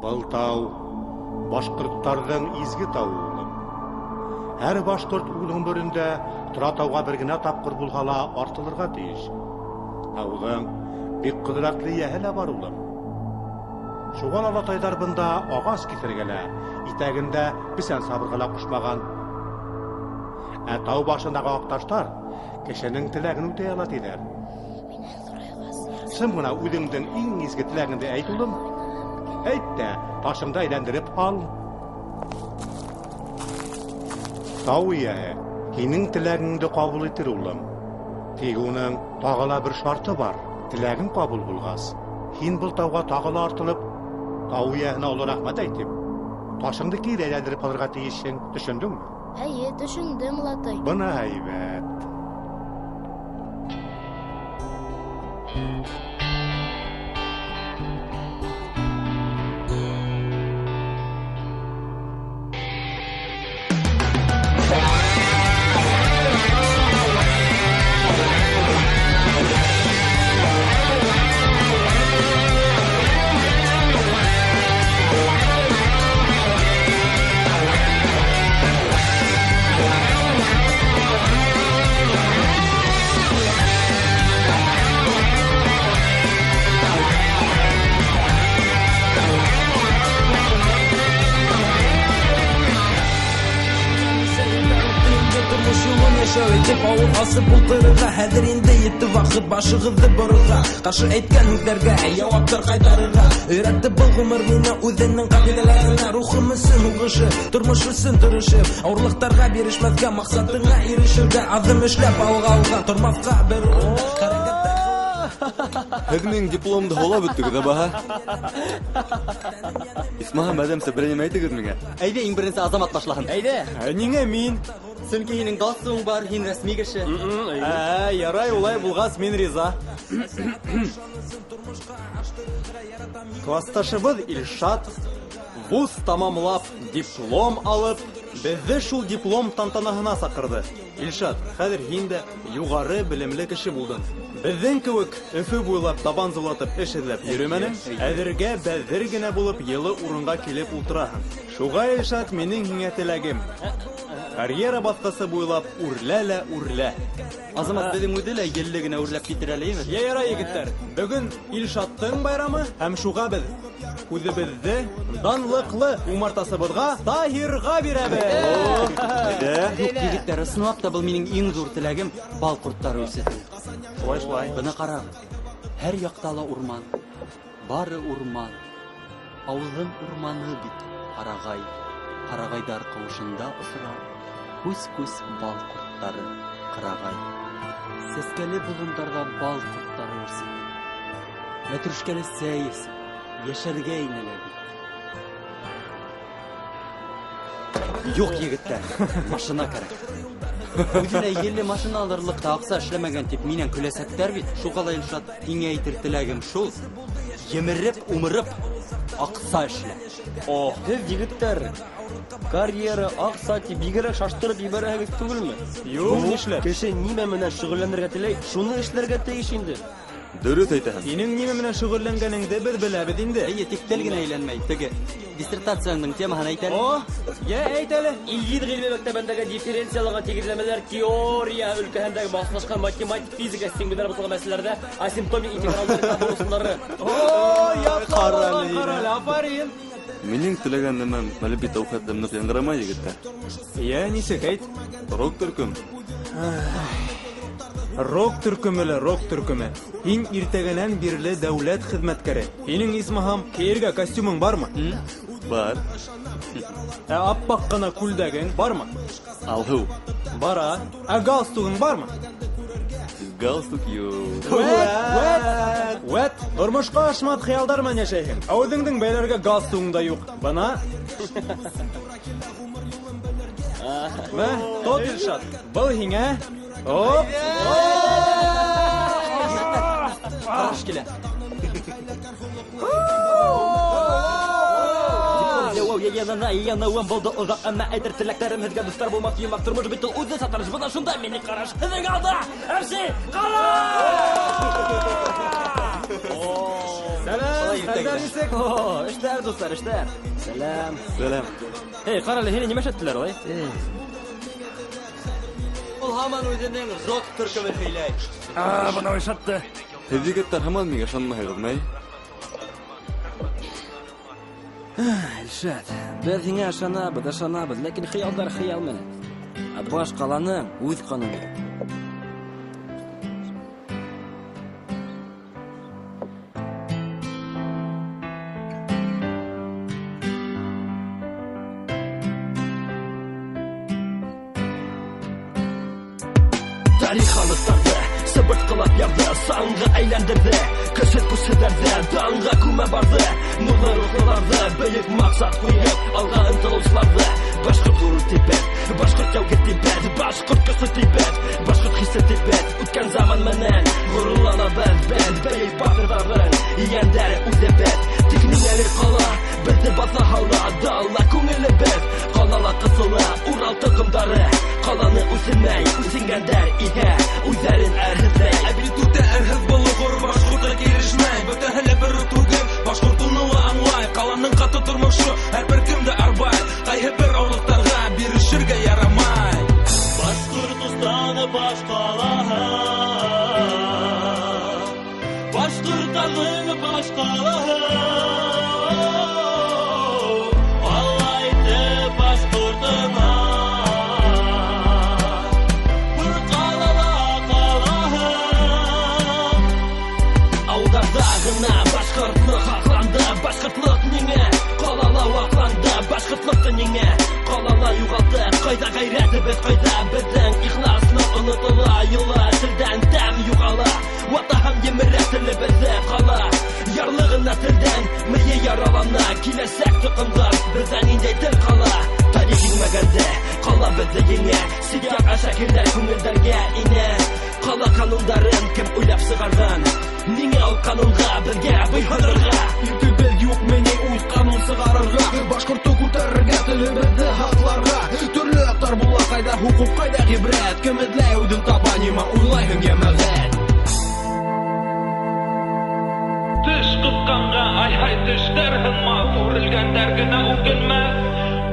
Был тау башҡорттарҙың изге тауы, улым. Һәр башҡорт үҙ ғүмерендә Торатауға бер генә тапҡыр булһа ла артылырға тейеш. Тауҙың бик ҡөҙрәтле эйәһе лә бар, улым. Шуға ла олатайҙар бында ағас киҫергә лә, итәгендә бесән сабырға ла ҡушмаған. Ә тау башындағы аҡташтар кешенең теләген үтәй ала, тиҙәр. Шым ғына үҙеңдең иң изге теләгеңде әйт, улым. Әйт тә, ташыңды әйләндереп ал. Тау эйәһе һинең теләгеңде ҡабул итер, улым. Тик уның тағы ла бер шарты бар. Теләгең ҡабул булғас, һин был тауға тағы ла артылып, тау эйәһенә оло рәхмәт әйтеп, ташыңды кире әйләндереп алырға тейешһең. Төшөндөңмө? Эйе, төшөндөм, олатай. Бына һәйбәт. Хәҙер инде етте ваҡыт башығыҙҙы борорға, ҡаршы әйткән һүҙҙәргә яуаптар ҡайтарырға. Өйрәтте был ғүмер мине үҙенең ҡағиҙәләренә, рухым өсөн һуғышып, тормош өсөн тырышып, ауырлыҡтарға бирешмәҫкә, маҡсатыңа ирешеүҙә аҙым эшләп алға алға тормаҫҡа бер урында хәрәкәттә. Һеҙ минең дипломды һолап бөттөгөҙ, баһа. Исмаһам, әҙәмсә берәй нәмә әйтегеҙ миңә. Әйҙә, иң беренсе Азамат башлаһын. Әйҙә. Ниңә мин? Сөнки һинең галстугың бар, һин рәсми кеше. Ярай, улай булғас, мин риза. Классташыбыҙ Илшат вуз тамамлап, диплом алып, беҙҙе шул диплом тантанаһына саҡырҙы. Илшат, хәҙер һин дә юғары белемле кеше булдың. Беҙҙең кеүек Өфө буйлап табан зыулатып эш эҙләп йөрөмәнең, әҙергә бәҙер генә булып йылы урынға килеп ултыраһың. Шуға, Илшат, минең һиңә теләгем: карьера баҫҡысы буйлап үрлә лә үрлә. Азамат, беҙҙең үҙе лә елле генә үрләп китер әле, име? Йә, ярай, егеттәр, бөгөн Илшаттың байрамы, һәм шуға беҙ үҙебеҙҙе данлыҡлы умартасыбыҙға Таһирға бирәбеҙ. Юҡ, егеттәр, ысынлап та был минең иң ҙур теләгем — бал ҡорттары үрсетеү. Шулай, шулай. Бына ҡарағыҙ, һәр яҡта ла урман, бары урман. Ауылдың урманы бит ҡарағай, ҡарағайҙар ҡыуышында осра күс-күс бал ҡорттары ҡырағай. Сәскәле болондарҙа бал ҡорттары үрсетеп, мәтрүшкәле сәй эсеп, йәшәргә ине лә бит. Юҡ, егеттәр, машина кәрәк. Үҙенә елле машина алырлыҡ та аҡса эшләмәгән тип минән көләсәктәр бит. Шуға ла, Илшат, һиңә әйтер теләгем шул: емереп, умырып аҡса эшлә. О, һеҙ, егеттәр, карьера, аҡса тип бигерәк шаштырып ебәрәһегеҙ түгелме? Юҡ, нишләп? Кеше нимә менән шөғөлләнергә теләй, шуны эшләргә тейеш инде. Дөрөҫ әйтәһең. Һинең нимә менән шөғөлләнгәнеңде беҙ беләбеҙ инде. Эйе, тик тел генә әйләнмәй. Теге диссертацияңдың темаһын әйт әле. О, йә, әйт әле. Илгиз ғилми мәктәбендәге дифференцияланған тигеҙләмәләр теория өлкәһендәге баҫлашҡан математик физика сиңбедәр буталған мәсьәләләрҙә асимптомик интегралдар табыу ысулдары. О, яҡлап алған, ҡара әле, афарин. Минең теләгән нәмәм әле бит ул хәтлем ныҡ яңғырамай, егеттәр. Йә, нисек әйт? Рок төркөм. Рок төркөмө лә рок төркөмө. Һин иртәгәнән бирле дәүләт хеҙмәткәре. Һинең, исмаһам, кейергә костюмың бармы? Бар. Ә аппаҡ ҡына күлдәгең бармы? Алһыу. Бара. Ә галстугың бармы? Галстук юҡ. Вәт, вәт. Тормошҡа ашмаҫ хыялдар менән йәшәйһең. Ә үҙеңдең бәйләргә галстугың да юҡ. Бына. Мә, тот, Илшат. Был һиңә. Оп. Ҡараш килә. янына яныуым булды оҙаҡ, әммә әйтер теләктәрем һеҙгә дуҫтар булмаҫ йомаҡ. Тормош бит ул үҙе сатырыш, бына шунда минең ҡараш. Һеҙҙең алда МС Ҡара! Сәләм, хәлдәр нисек? Эштәр, дуҫтар, эштәр. Сәләм. Сәләм. Эй, ҡара әле, һине нимә эшләттеләр улай? Ул һаман үҙенең рок төркөмөн һөйләй. Бына ошатты. Һеҙ егеттәр һаман миңә ышанмайһығыҙмы, әй? Илшат, беҙ һиңә ышанабыҙ, ышанабыҙ, ләкин хыялдар хыял менән. Ә баш ҡаланың үҙ ҡаныны. Тарих халыҡтарҙы сыбыртҡылап ярҙы, саңға әйләндерҙе, көсһөҙ күсһеҙҙәрҙе данға күмә барҙы, нурлы рухлыларҙы бөйөк маҡсат ҡуйып алға ынтылыусыларҙы. Башҡорт ғорур тибәт, башҡорт яугир тибәт, башҡорт көслө тибәт, башҡорт хисе тибәт. Үткән заман менән ғорурланабыҙ беҙ, бөйөк батырҙарҙың ейәндәре үҙебеҙ. Тик ниңәлер ҡала беҙҙе баҫа һала дала күңелебеҙ, ҡалала ҡыҫыла Урал тоҡомдары. Ҡаланы үҫенмәй, үҫенгәндәр иһә үҙҙәрен әрһеҙләй. Ә бит үтә әрһеҙ булыу ғорур башҡортҡа килешмәй. Бөтәһе лә бер үк түгел, башҡорт уны ла аңлай. Ҡаланың ҡаты тормошо һәр бер кемде арбай. Ҡайһы бер ауырлыҡтарға бирешергә ярамай. Башҡортостаны баш ҡалаһы, Башҡортостандың баш ҡалаһы. Алла итеп башҡортона, был ҡалала ҡалаһы. Ауылдарҙа ғына башҡортлоҡ һаҡланды, башҡортлоҡ ниңә ҡалала ваҡланды, башҡортлоҡто ниңә ҡалала юғалты. Ҡайҙа ғәйрәтебеҙ, ҡайҙа беҙҙең ихласлыҡ онотола, йола телдән тәм юғала, вата һәм емерә телебеҙҙе ҡала. Ярлығына телдән мейе яралана, киләсәк тоҡомға беҙҙә ниндәй тел ҡала. Тарих еңмәгәндә ҡала беҙҙе еңә, сит-ят әшәкеләр күңелдәргә инә. Ҡала ҡанундарын кем уйлап сығарған? Ниңә ул ҡанунға беҙгә буйһонорға? Иркебеҙ юҡ мине үҙ ҡанун сығарырға, башҡортто күтәрергә, телебеҙҙе һаҡларға. Төрлө яҡтар була, ҡайҙа хоҡуҡ, ҡайҙа ғибрәт. Кем эҙләй үҙен таба, нимә уйлайһың, йәмәғәт? Теш ҡыҫҡанға ай-һай тештәр һынмаҫ, үрелгәндәр генә үкенмәҫ.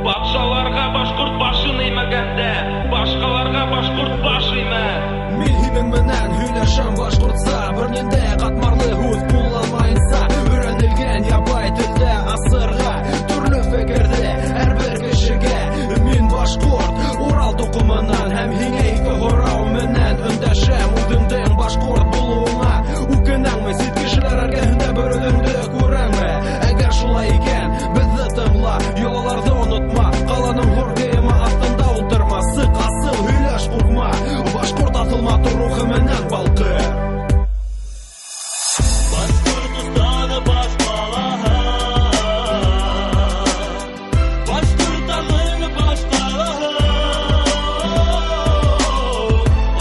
Батшаларға башҡорт башын эймәгәндә, башҡаларға башҡорт баш эймәҫ. Мин һинең менән һөйләшәм башҡортса, бер ниндәй ҡатмарлы һүҙ ҡулланмайынса. Өйрәнелгән ябай телдә асырға төрлө фекерҙе һәр бер кешегә. Мин башҡорт, Урал тоҡомонан, һәм һиңә ике һорау менән өндәшәм. Үҙеңдең башҡорт булыуыңа үкенәңме? Сит кешеләр эргәһендә бер үҙеңде күрәңме? Әгәр шулай икән, беҙҙе тыңла, йолаларҙы онотма, ҡаланың һор кейеме аҫтында ултырма. Сыҡ, асыл, һөйләш, ҡурҡма, башҡорт аҫыл матур рухы менән балҡыр. Башҡортостаны баш ҡалаһы, Башҡортостандың баш ҡалаһы.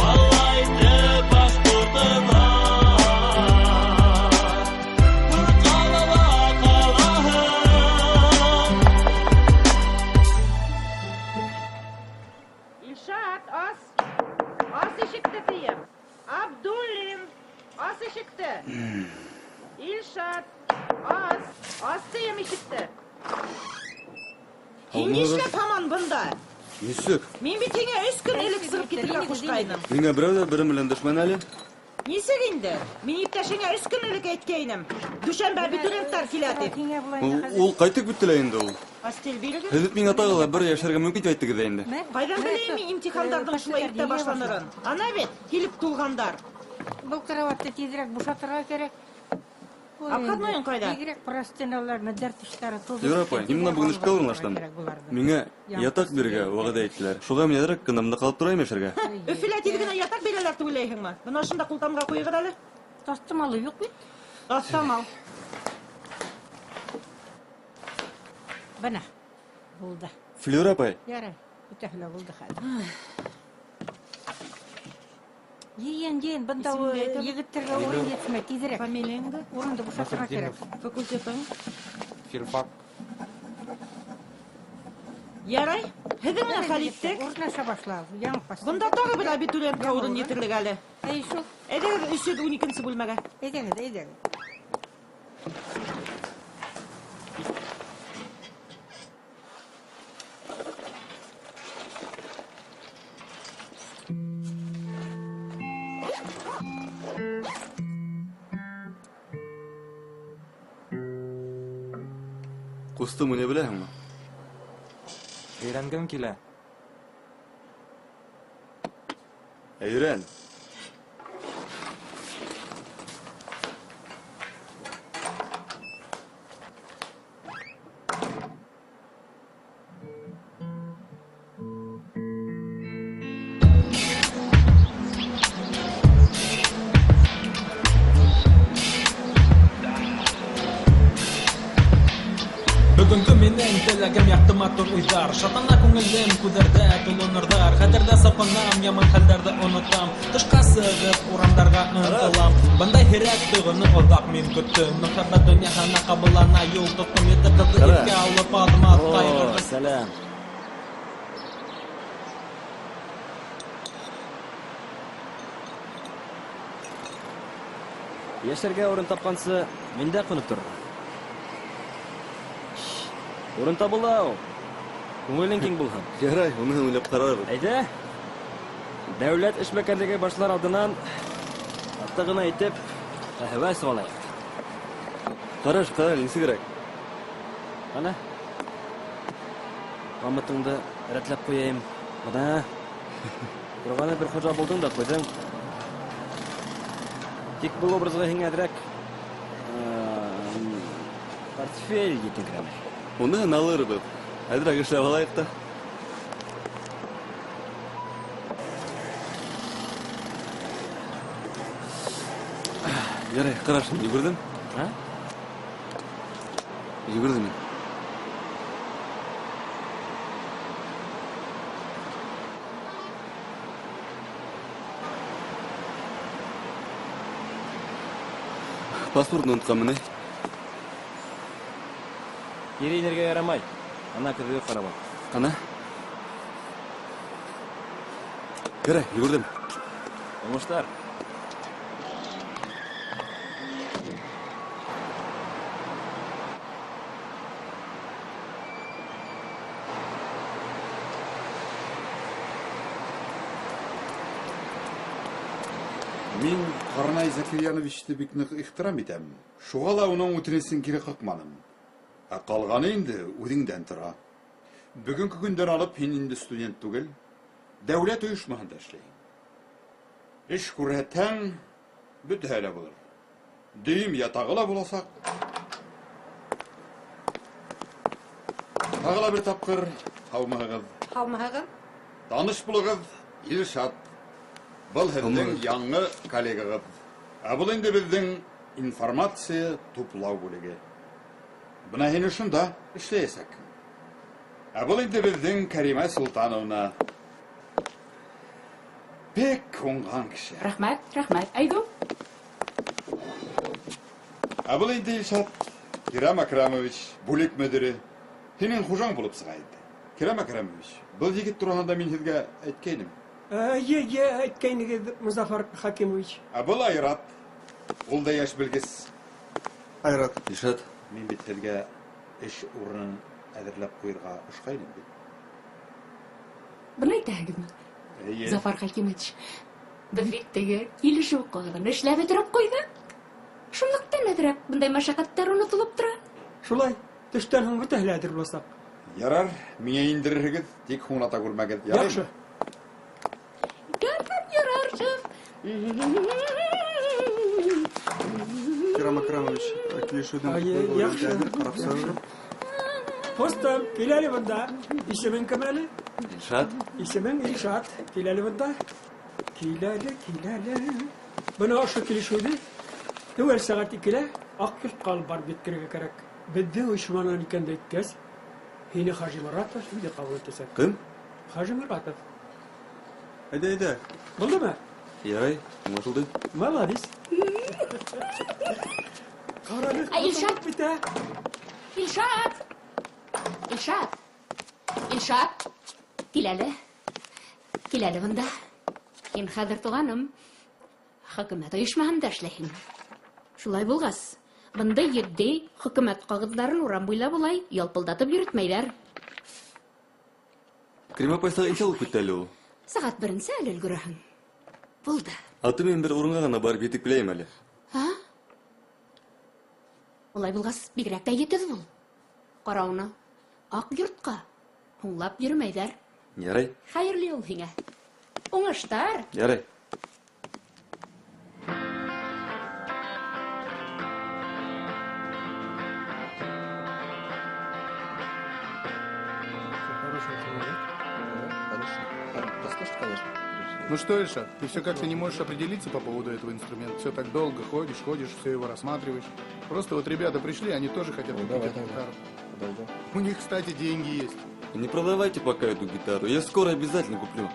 Алла итеп башҡортона, был ҡалала ҡалаһы. Илшат, ас! Ас ишекте тием. Абдуллин, ас ишекте. Илшат, ас! Ас тием ишекте. Һин нишләп һаман бында? Нисек? Мин бит һиңә 3 көн элек сығып китергә ҡушҡайным. Миңә берәү ҙә берем белән дошман әле. Нисек инде? Мин иптәшеңә 3 көн элек әйткәйнем. Дүшәмбе абитуриенттар килә тип. Ул ҡайтып бөттө лә инде ул. Постель бирегеҙ. Һеҙ бит миңә тағы ла бер йәшәргә мөмкин тип әйттегеҙ ҙә инде. Ҡайҙан беләйем мин имтихандарҙың шулай иртә башланырын? Ана бит, килеп тулғандар. Был караватты тиҙерәк бушатырға кәрәк. Ой, Обходнойың ҡайҙа? Бигерәк простыналар, мендәр тыштары тулып Флюра апай, мин бына бөгөн эшкә урынлаштым. Миңә ятаҡ бирергә вәғәҙә иттеләр. Шуға мин әҙерәк кенә бында ҡалып торайым йәшәргә. Өфөлә тиҙ генә ятаҡ бирәләр тип уйлайһыңмы? Бына ошонда ҡултамға ҡуйығыҙ әле. Таҫтамалы юҡ бит. Таҫтамал. Бына булды. Флюра апай. Ярай, бөтәһе лә булды хәҙер. Йыйын, йыйын, бында Исемеңде әйтәме? егеттәргә урын етмәй, тиҙерәк. Фамилияңды? Урынды бушатырға кәрәк. Факультетың? Филфак. Ярай, һеҙҙең менән хәл иттек. Урынлаша башлау, яңы постель. Бында тағы бер абитуриентҡа урын етерлек әле. Әй, шул. Әйҙәгеҙ 312 бүлмәгә. Әйҙәгеҙ, әйҙәгеҙ. Ҡустым, уйнай беләһеңме? Өйрәнгем килә. Өйрән. Бөгөнгө минең теләгем яҡты матур уйҙар. Шатлана күңелем, күҙҙәрҙә тулы нурҙар. Хәтерҙә саҡланам, яман хәлдәрҙе онотам. Тышҡа сығып, урамдарға ынтылам. Бындай һирәк тойғоно оҙаҡ мин көттөм. Мөхәббәт донъяһына ҡабыллана юл тоттом. Ете ҡыҙҙы иҫкә алып аҙым-аҙ ҡайғырҙым. Сәләм. Йәшәргә урын тапҡансы, мин дә ҡунып торорға. Урын табыла ул. Күңелең киң булһын. Ярай, уны уйлап ҡарарбыҙ. Әйҙә. Дәүләт эшмәкәрлеге башлар алдынан аты ғына итеп ҡәһүә эсеп алайыҡ. Ҡараш, ҡара, нисегерәк? Ана. Ҡамытыңды рәтләп ҡуяйым. Бына. Торғаны бер хужа булдың да ҡуйҙың. Тик был образға һиңә әҙерәк портфель етеңкерәмәй. Уныһын алырбыҙ. Әҙерәк эшләп алайыҡ та. Ярай, ҡараш, йүгерҙем. Ә? Йүгерҙем мин. Паспортын онотҡанмын, әй. Кире инергә ярамай. Ана көҙгөгә ҡарап ал. Ана. Ярай, йүгерҙем. Уңыштар. Мин Ҡарнай Зәкирйәновичты бик ныҡ ихтирам итәм. Шуға ла уның үтенесен кире ҡаҡманым. Ә ҡалғаны инде үҙеңдән тора. Бөгөнгө көндән алып һин инде студент түгел, дәүләт ойошмаһында эшләйһең. Эш күрһәтһәң, бөтәһе лә булыр. Дөйөм ятағы ла буласаҡ. Тағы ла бер тапҡыр һаумыһығыҙ. Һаумыһығыҙ. Таныш булығыҙ, Илшат. Был һеҙҙең яңы коллегағыҙ. Ә был инде беҙҙең информация туплау бүлеге. Бына һин ошонда эшләйәсәк. Ә был инде беҙҙең Кәримә Солтановна. Бик уңған кеше. Рәхмәт, рәхмәт. Әйҙү. Ә был инде Илшат Кирам Акрамович, бүлек мөдире. Һинең хужаң булып сыға инде. Кирам Акрамович, был егет тураһында мин һеҙгә әйткәйнем. Йә, йә, әйткәйнегеҙ, Музафар Хакимович. Ә был Айрат. Ул да йәш белгес. Айрат. Илшат. Мин бит һеҙгә эш урынын әҙерләп ҡуйырға ҡушҡайным бит. Быны әйтәһегеҙме? Эйе. Зафар Хакимович, беҙ бит теге килешеү ҡағыҙын эшләп бөтөрөп ҡуйҙыҡ. Шунлыҡтан әҙерәк бындай мәшәҡәттәр онотолоп тора. Шулай, төштән һуң бөтәһе лә әҙер буласаҡ. Ярар, миңә индерерһегеҙ, тик һуңлата күрмәгеҙ. Яраймы? Яҡшы. Ярар, ярар, шеф. Кирам Акрамович, килешеүҙең Ай, ҡул яҡшы, әҙер ҡарап сығығыҙ. Ҡустым, кил әле бында. Исемең кем әле? Илшат. Исемең Илшат. Кил әле бында. Кил әле, кил әле. Бына ошо килешеүҙе тәүәл сәғәт икелә Аҡ йортҡа алып барып еткерергә кәрәк. Беҙҙең ойошманан икәнде әйткәс, һине Хажи Моратов үҙе ҡабул итәсәк. Кем? Хажи Моратов. Әйҙә, әйҙә. Булдымы? Ярай, аңлашылды. Молодец. Ҡараны Ә, Илшат! битә. Илшат! Илшат! Илшат, кил әле. Кил әле бында. Һин хәҙер, туғаным, хөкүмәт ойошмаһында эшләйһең. Шулай булғас, бындай етди хөкүмәт ҡағыҙҙарын урам буйлап улай ялпылдатып йөрөтмәйҙәр. Кәримә апай, сәғәт нисә булып китте әле ул? Сәғәт беренсе әле өлгөрәһең. Булды. Аты мин бер урынға ғына барып етеп киләйем әле. А? Улай булғас, бигерәк тә етеҙ бул. Ҡара уны, аҡ йортҡа һуңлап йөрөмәйҙәр. Ярай. Хәйерле юл һиңә. Уңыштар. Ярай. Ну что, Ильшат, ты все как-то не можешь определиться по поводу этого инструмента. Все так долго ходишь, ходишь, все его рассматриваешь. Просто вот ребята пришли, они тоже хотят купить эту гитару. Подойдем. У них, кстати, деньги есть. Не продавайте пока эту гитару, я скоро обязательно куплю.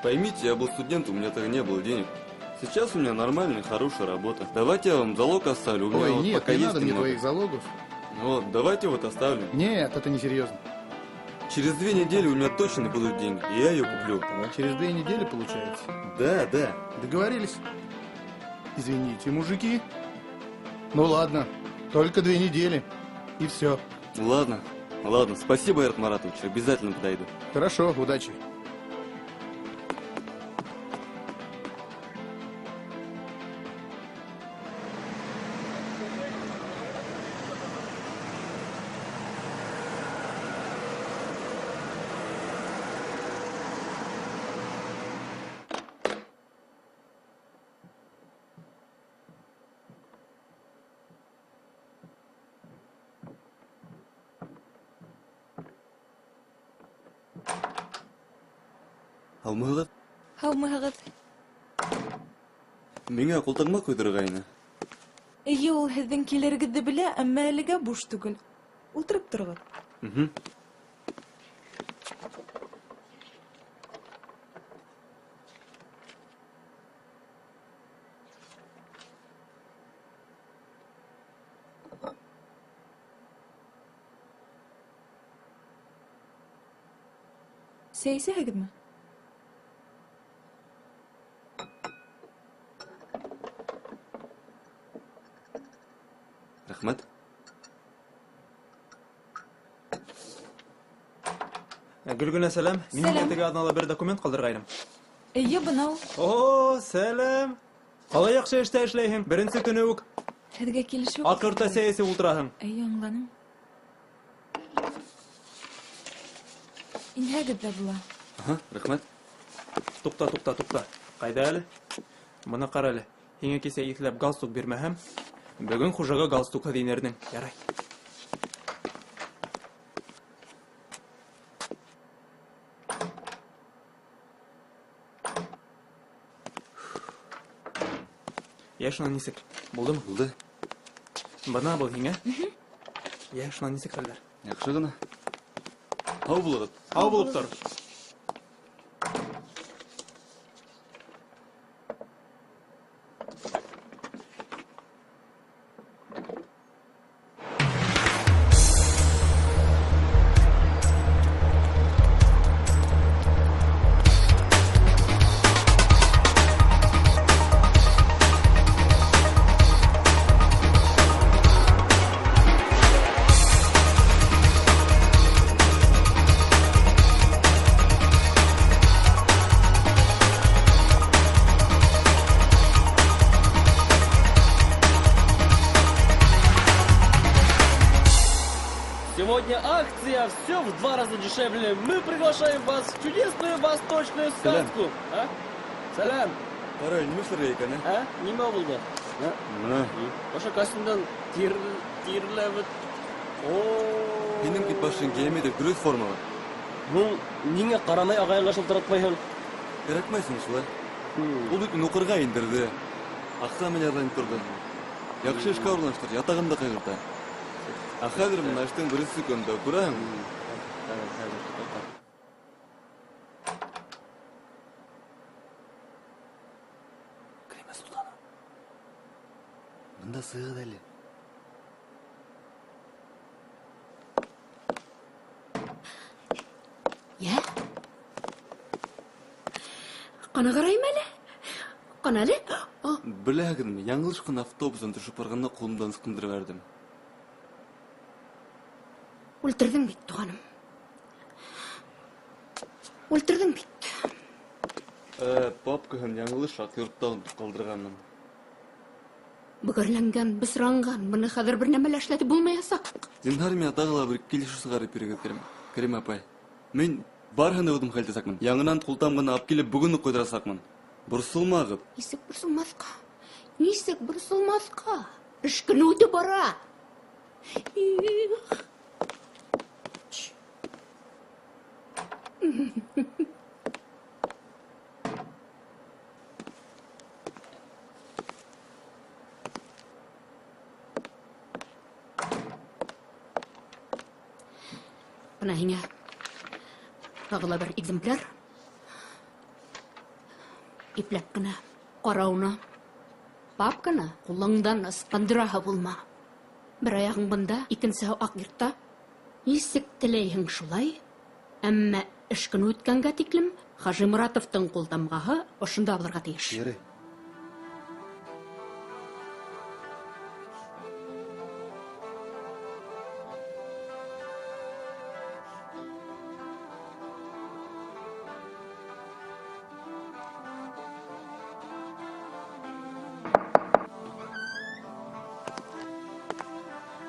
Поймите, я был студентом, у меня тогда не было денег. Сейчас у меня нормальная, хорошая работа. Давайте я вам залог оставлю, у меня Ой, вот нет, пока не есть надо мне немного. твоих залогов. Вот, давайте вот оставлю. Нет, это несерьезно. Через 2 недели у меня точно будут деньги, и я ее куплю. Через 2 недели, получается? Да, да. Договорились? Извините, мужики. Ну ладно, только 2 недели, и все. Ладно, ладно, спасибо, Айрат Маратович, обязательно подойду. Хорошо, удачи. Һаумыһығыҙ? Һаумыһығыҙ. Миңә ҡултаңма ҡуйҙырырға ине. Эйе, ул һеҙҙең килерегеҙҙе белә, әммә әлегә буш түгел. Ултырып тороғоҙ. Сәй эсәһегеҙме? Рәхмәт. Гөлгөнә, сәләм. Мин Сәләм. теге аҙнала бер документ ҡалдырғайным. Эйе, бына ул. О, сәләм. Ҡалай яҡшы эштә эшләйһең. Беренсе көнө үк Һеҙгә килешеү. Аҡ йортта сәй эсеп ултыраһың. Эйе, аңланым. Инһәгеҙ ҙә була. Аһа, рәхмәт. Туҡта, туҡта, туҡта. Ҡайҙа әле? Бына ҡара әле. Һиңә кисә иҫләп галстук бирмәһәм, бөгөн хужаға галстукһыҙ инернең. Ярай. Йә, шунан нисек? Булдымы? Булды. Бына был һиңә. Йә, шунан нисек хәлдәр? Яҡшы ғына. Һау булығыҙ. Һау булып тор. Сегодня акция «Все в 2 раза дешевле». Мы приглашаем вас в чудесную восточную Сәләм. сказку. А? Сәләм. Ҡара, нимә эшләргә икән, ә? А? Нимә булды? А? Бына. Ошо костюмдан тирләп бет. О! Һинең бит башың кейеме дә дөрөҫ формала. Һуң ниңә Ҡаранай ағайыңа шылтыратмайһың? Кәрәкмәй шулай. Ул бит мине уҡырға индерҙе. Аҡса менән ярҙам торҙо. Яҡшы эшкә урынлаштырҙы, ятағымды ҡайғырта. Ә хәҙер бына эштең беренсе көнөндә, күрәһең? Кәримә Солтанова. Бында сығығыҙ әле. Ҡана ҡарайым әле. Ҡана әле. Беләһегеҙме, яңылыш ҡына автобустан төшөп барғанда ҡулымдан ысҡындырып ебәрҙем. Үлтерҙең бит, туғаным. Үлтерҙең бит. Папкаһын яңылыш аҡ йортта онотоп ҡалдырғанмын. Бөгәрләнгән, бысранған, быны хәҙер бер нәмә лә эшләтеп булмаясаҡ. Зинһар, миңә тағы ла бер килешеү сығарып бирегеҙ, Кәрим апай. Мин барыһын да үҙем хәл итәсәкмен. Яңынан ҡултамғаны алып килеп, бөгөн үк ҡуйҙырасаҡмын. Борсолмағыҙ. Нисек борсолмаҫҡа? Нисек борсолмаҫҡа? Эш көнө үтеп бара. Их. Бына һиңә тағы ла бер экземпляр. Ипләп кенә ҡарауына. Папканы ҡулыңдан ысҡындыраһы булма. Бер аяғың бында, икенсеһе аҡ йортта. Нисек теләйһең шулай, әммә эш көнө үткәнгә тиклем Хажиморатовтың ҡултамғаһы ошонда булырға тейеш. Ярай.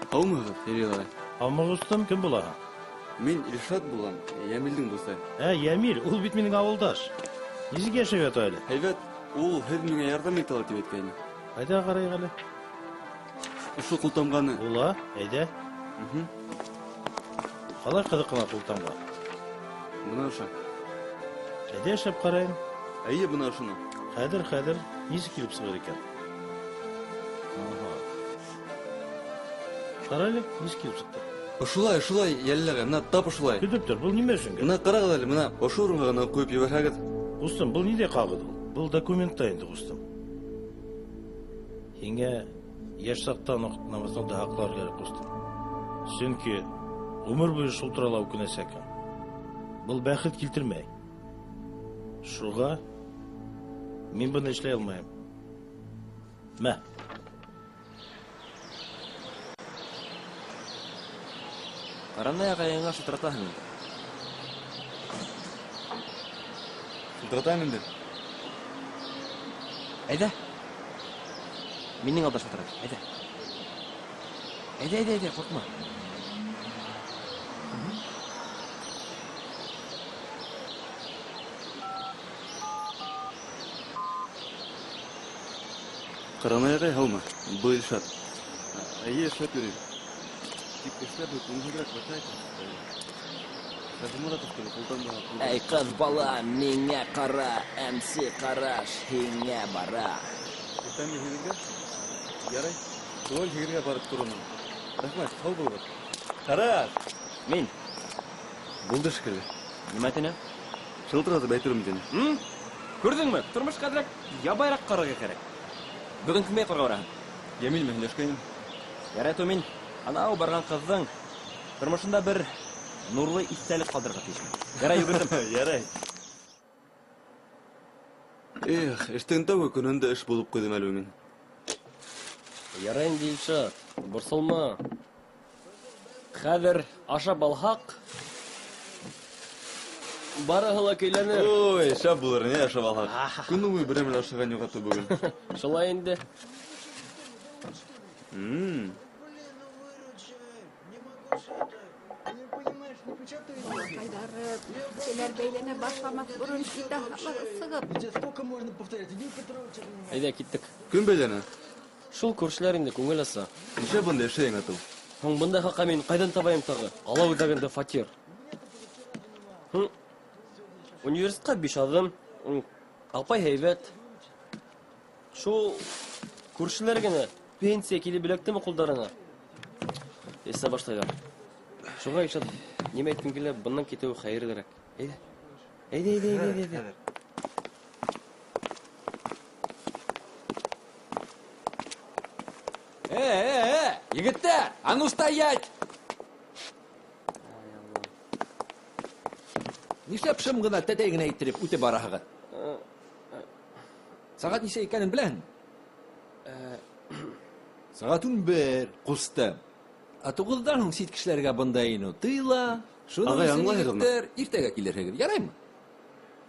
Һаумыһығыҙ, Ирилай? Һаумы, ҡустым, кем булаһың? Мин Илшат булам, Йәмилдең дуҫы. Ә, Йәмил, ул бит минең ауылдаш. Нисек йәшәп ята әле? Һәйбәт, ул һеҙ миңә ярҙам итә ала тип әйткәйне. Ҡайҙа ҡарайыҡ әле? Ошо ҡултамғаны. Була, әйҙә. Ҡалай ҡыҙыҡ ҡына ҡултамға? Бына ошо. Әйҙә эшләп ҡарайым. Эйе, бына ошоно. Хәҙер, хәҙер, нисек килеп сығыр икән? Аһа. Ҡара әле, нисек килеп сыҡты? Ошолай, ошолай, йәлләгә, бына тап ошолай. Көтөп тор, был нимә өсөн кәрәк? Бына ҡарағыҙ әле, бына ошо урынға ғына ҡуйып ебәрһәгеҙ. Ҡустым, был ниндәй ҡағыҙ ул? Был документта инде, ҡустым. Һиңә йәш саҡтан уҡ намыҫыңды һаҡлар кәрәк, ҡустым. Сөнки ғүмер буйы шул турала үкенәсәкһең. Был бәхет килтермәй. Шуға мин быны эшләй алмайым. Мә. Ҡаранай ағайыңа шылтыратаһың инде. Шылтыратайым инде. Әйҙә. Минең алда шылтырат. Әйҙә. Әйҙә, әйҙә, әйҙә, ҡурҡма. Ҡаранай ағай, һаумы? Был Илшат. Эйе, эшләп йөрөйөм. Тик эшләп бит, күңелһеҙерәк башлай. Хажиморатовты ҡултамғаға ҡуйҙым. Эй, ҡыҙ бала, миңә ҡара, МС ҡараш һиңә бара. Иртәнге һигеҙгә? Ярай, шулай һигеҙгә барып торормон. Рәхмәт, һау булығыҙ. Ҡараш! Мин. Булды шикелле. Нимә тине? Шылтыратып әйтермен тине. Күрҙеңме? Тормошҡа әҙерәк ябайыраҡ ҡарарға кәрәк. Бөгөн кем менән ҡарға бараһың? Йәмил менән һөйләшкәйнем. Ярай, мин. Анау барған ҡыҙҙың тормошонда бер нурлы иҫтәлек ҡалдырырға тейешмен. Ярай, йүгерҙем. Ярай. Эх, эштең тәүге көнөндә эш булып ҡуйҙым әле мин. Ярай инде, Илшат, борсолма. Хәҙер ашап алһаҡ, барыһы ла көйләнер. Ой, шәп булыр, ни ашап алһаҡ. Көнө буйы берәм лә ашаған юҡ аты бөгөн. Шулай инде. Кешеләр бәйләнә башламаҫ борон сығып. Әйҙә, киттек. Кем бәйләнә? Шул күршеләр инде күңел аса. Нишләп бында йәшәйһең, атыу? Һуң бындай хаҡҡа мин ҡайҙан табайым тағы? Ҡала үҙәгендә фатир. Университетҡа 5 аҙым. Апай һәйбәт. Шул күршеләр генә пенсия килеп эләктеме ҡулдарына? Эсә башлайҙар. Шуға Илшат, нимә әйткем килә, бынан китеүе хәйерлерәк. Әйҙә. Әйҙә, әйҙә, әйҙә, әйҙә. Егеттәр, а ну стоять! Нишләп шым ғына тәтәй генә иттереп үтеп бараһығыҙ? Сәғәт нисә икәнен беләһеңме? Сәғәт 11, ҡустым. Ә 9-дан һуң сит кешеләргә бында инеү тыйыла. Шуның Ағай, өсөн аңлайһығыҙмы? егеттәр, иртәгә килерһегеҙ, яраймы?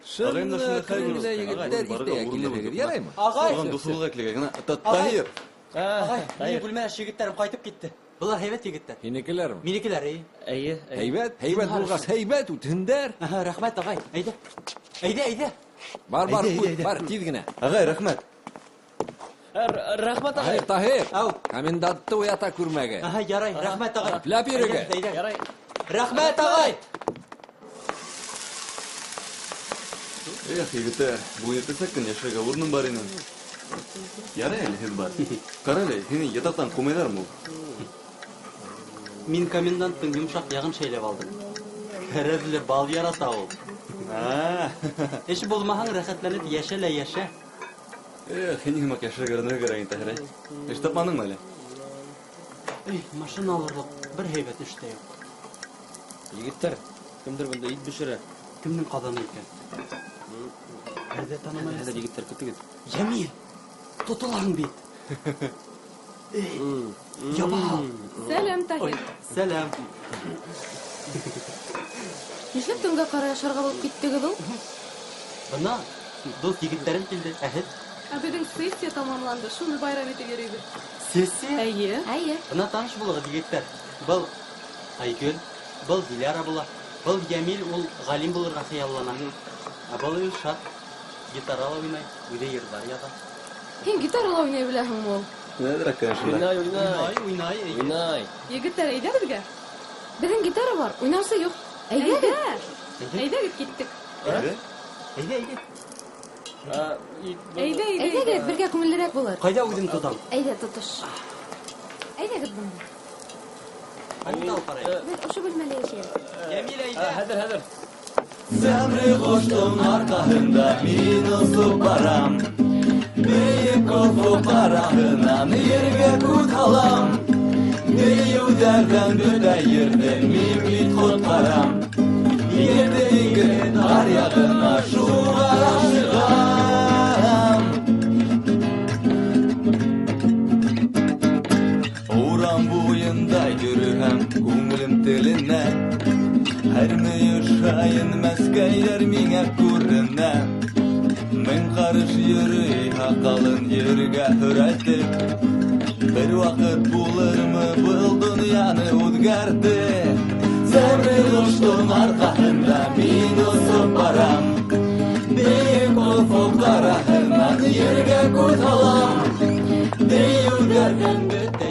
Ағайым да шундай хәл Шуны күрҙе. егеттәр, иртәгә килерһегеҙ, яраймы? Ағай! Туған дуҫыбыҙға килгән генә. Ағай! Таһир! Ағай, минең бүлмәләш егеттәрем ҡайтып китте. Былар һәйбәт егеттәр. Һинекеләрме? Минекеләр, эйе. Эйе, Һәйбәт, һәйбәт булғас, һәйбәт үтһендәр. Аһа, рәхмәт, ағай. Әйҙә. Әйҙә, әйҙә. Бар, бар, Әйҙә, үт, әйҙә. бар, тиҙ генә. Ағай, рәхмәт. Рәхмәт, ағай. Таһир, Таһир. Комендантты уята күрмәгеҙ. Аһа, ярай, рәхмәт, ағай. Ипләп йөрөгөҙ. Әйҙә, әйҙә. Ярай. Рәхмәт, ағай. Эх, егеттәр, бөгөн иртәнсәк кенә йәшәргә урыным бар ине. Ярай әле һеҙ бар. Ҡара әле, һине ятаҡтан ҡыумайҙармы ул? Мин коменданттың йомшаҡ яғын шәйләп алдым. Кәрәҙле бал ярата ул. Эш булмаһаң, рәхәтләнеп йәшә лә йәшә. Эх, һинең һымаҡ йәшәргә өйрәнергә кәрәк инде, Таһир, әй. Эш тапманыңмы әле? Эй, машина алырлыҡ бер һәйбәт эш тә юҡ. Егеттәр, кемдер бында ит бешерә. Кемдең ҡаҙаны икән? Бер ҙә танымайым. Хәҙер, егеттәр, көтөгөҙ. Йәмил, тотолаһың бит. Эй, ябал. Сәләм, Таһир. Сәләм. Нишләп төнгә ҡарай ашарға булып киттегеҙ ул? Бына дуҫ егеттәрем килде, ә һеҙ? Ә беҙҙең сессия тамамланды, шуны байрам итеп йөрөйбөҙ. Сессия? Эйе. Эйе. Бына таныш булығыҙ, егеттәр. Был Айгөл, был Диляра була. Был Йәмил, ул ғалим булырға хыяллана. Ә был Илшат гитарала уйнай, үҙе йырҙар яҙа. Һин гитарала уйнай беләһеңме ул? Нәҙерәк кенә шунда. Уйнай, уйнай. Уйнай, уйнай, эйе. Уйнай. Егеттәр, әйҙә беҙгә. Беҙҙең гитара бар, уйнаусы юҡ. Әйҙәгеҙ. Әйҙәгеҙ, киттек. Әйҙә. Әйҙә, әйҙә. Әйҙә, әйҙә. Әйҙәгеҙ, бергә күңеллерәк булыр. Ҡайҙа үҙем тотам? Әйҙә, тотош. Әйҙәгеҙ бында. Ҡайҙа алып барайым? Беҙ ошо бүлмәлә йәшәйбеҙ. Йәмил, әйҙә. Хәҙер, хәҙер. Сәмре ҡоштоң арҡаһында мин осоп барам. Бейек офоҡ араһынан ергә күҙ һалам. Дейеүҙәрҙән бөтә ерҙе мин бит ҡотҡарам. Ерҙе диңгеҙ аръяғына шуға ашығам. Урам буйында йөрөһәм, күңелем теленә. Һәр мөйөш һайын мәскәйҙәр миңә күренә. Мең ҡарыш йөрөй һаҡалын ергә һөрәтеп. Бер ваҡыт булырмы был донъяны үҙгәртеп? Сәмре ҡоштоң арҡаһында мин осоп барам. Бейек офоҡ араһынан ергә күҙ һалам. Дейеүҙәрҙән бөтә.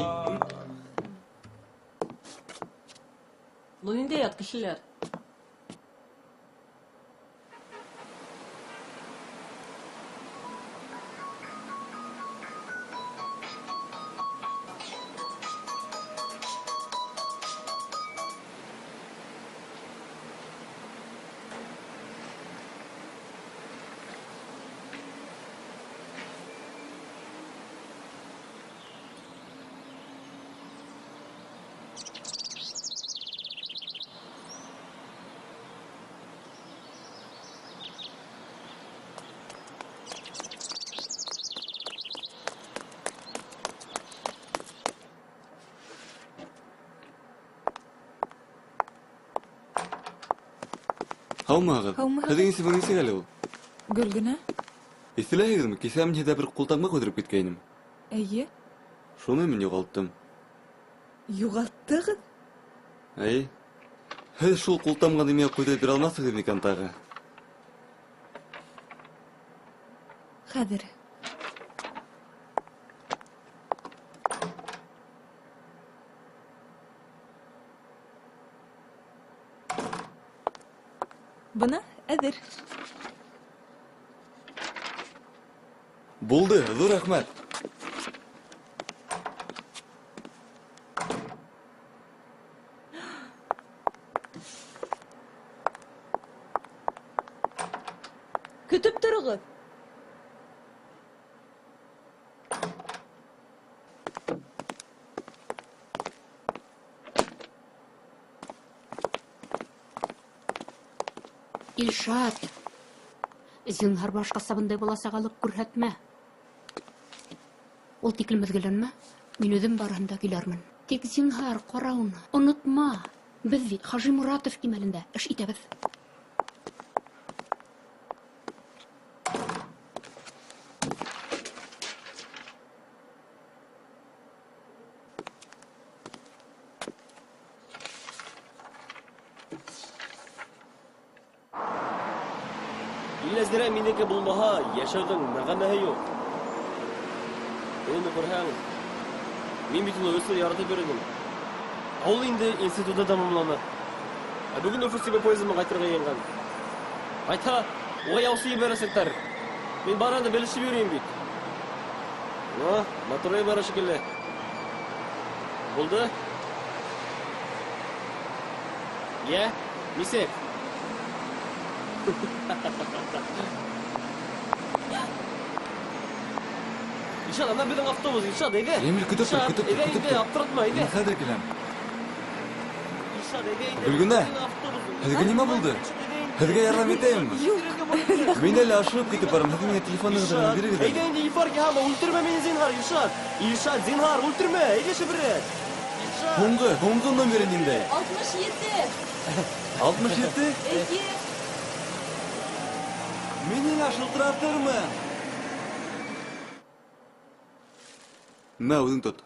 Ну, ниндәй ят кешеләр? Һаумыһығыҙ? Һаумыһығыҙ. Һеҙҙең исемегеҙ нисек әле ул? Гөлгенә. Иҫләйһегеҙме? Кисә мин һеҙҙә бер ҡултамға ҡуйҙырып киткәйнем. Эйе. Шуны мин юғалттым. Юғалттығыҙ? Эйе. Һеҙ шул ҡултамғаны миңә ҡуйҙырып бирә алмаҫһығыҙ микән тағы? Хәҙер. Бына әҙер. Булды, ҙур рәхмәт. Көтөп тороғоҙ. Илшат, зинһар башҡаса бындай баласағалыҡ күрһәтмә. Ул тиклем өҙгөләнмә, мин үҙем барыһын да көйләрмен. Тик зинһар, ҡара уны, онотма. Беҙ бит Хажи Муратов кимәлендә эш итәбеҙ. Илнәзирә минеке булмаһа, йәшәүҙең мәғәнәһе юҡ. Уны күрһәң, мин бит уны өс йыл яратып йөрөнөм. Ә ул инде институтты тамамланы. Ә бөгөн Өфө Себер поезы менән ҡайтырға йыйынған. Ҡайтһа, уға яусы ебәрәсәктәр. Мин барыһын да белешеп йөрөйөм бит. Ну, матурая бара шикелле. Булды. Йә, нисек? Илшат, ана беҙҙең автобус, Илшат, әйҙә. Эмиль, көтөп тор, Илшат, көтөп тор, әйҙә көтөп инде, тор. аптыратма, әйҙә. Мин хәҙер киләм. Илшат, әйҙә инде. Гөлгенә, Беҙҙең автобус. һеҙгә нимә булды? Һеҙгә ярҙам итәйемме? Юҡ. Мин әле ашығып китеп барам, һеҙ миңә телефонығыҙҙы Илшат, бирегеҙ әле. әйҙә инде, инфаркт яһама, үлтермә мине, зинһар, Илшат. Илшат, зинһар, үлтермә, әйҙә шәберәк. Илшат. Һуңғы номеры ниндәй? 67. 67? Эйе. Мин һиңә шылтыратырмын. Мә, үҙең тот.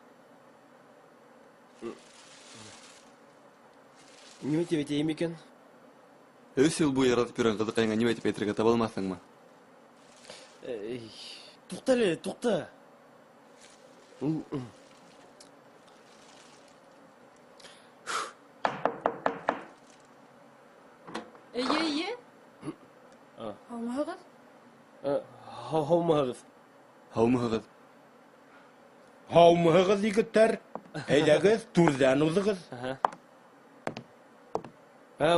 Нимә тип әйтәйем икән? Өс йыл буйы яратып йөрөгән ҡыҙыҡайыңа нимә тип әйтергә таба алмаҫһыңмы? Эй, туҡта әле, туҡта. Эйе, эйе. А. Һаумыһығыҙ? Һаумыһығыҙ. Һаумыһығыҙ. Һаумыһығыҙ, егеттәр. Әйҙәгеҙ, түрҙән уҙығыҙ.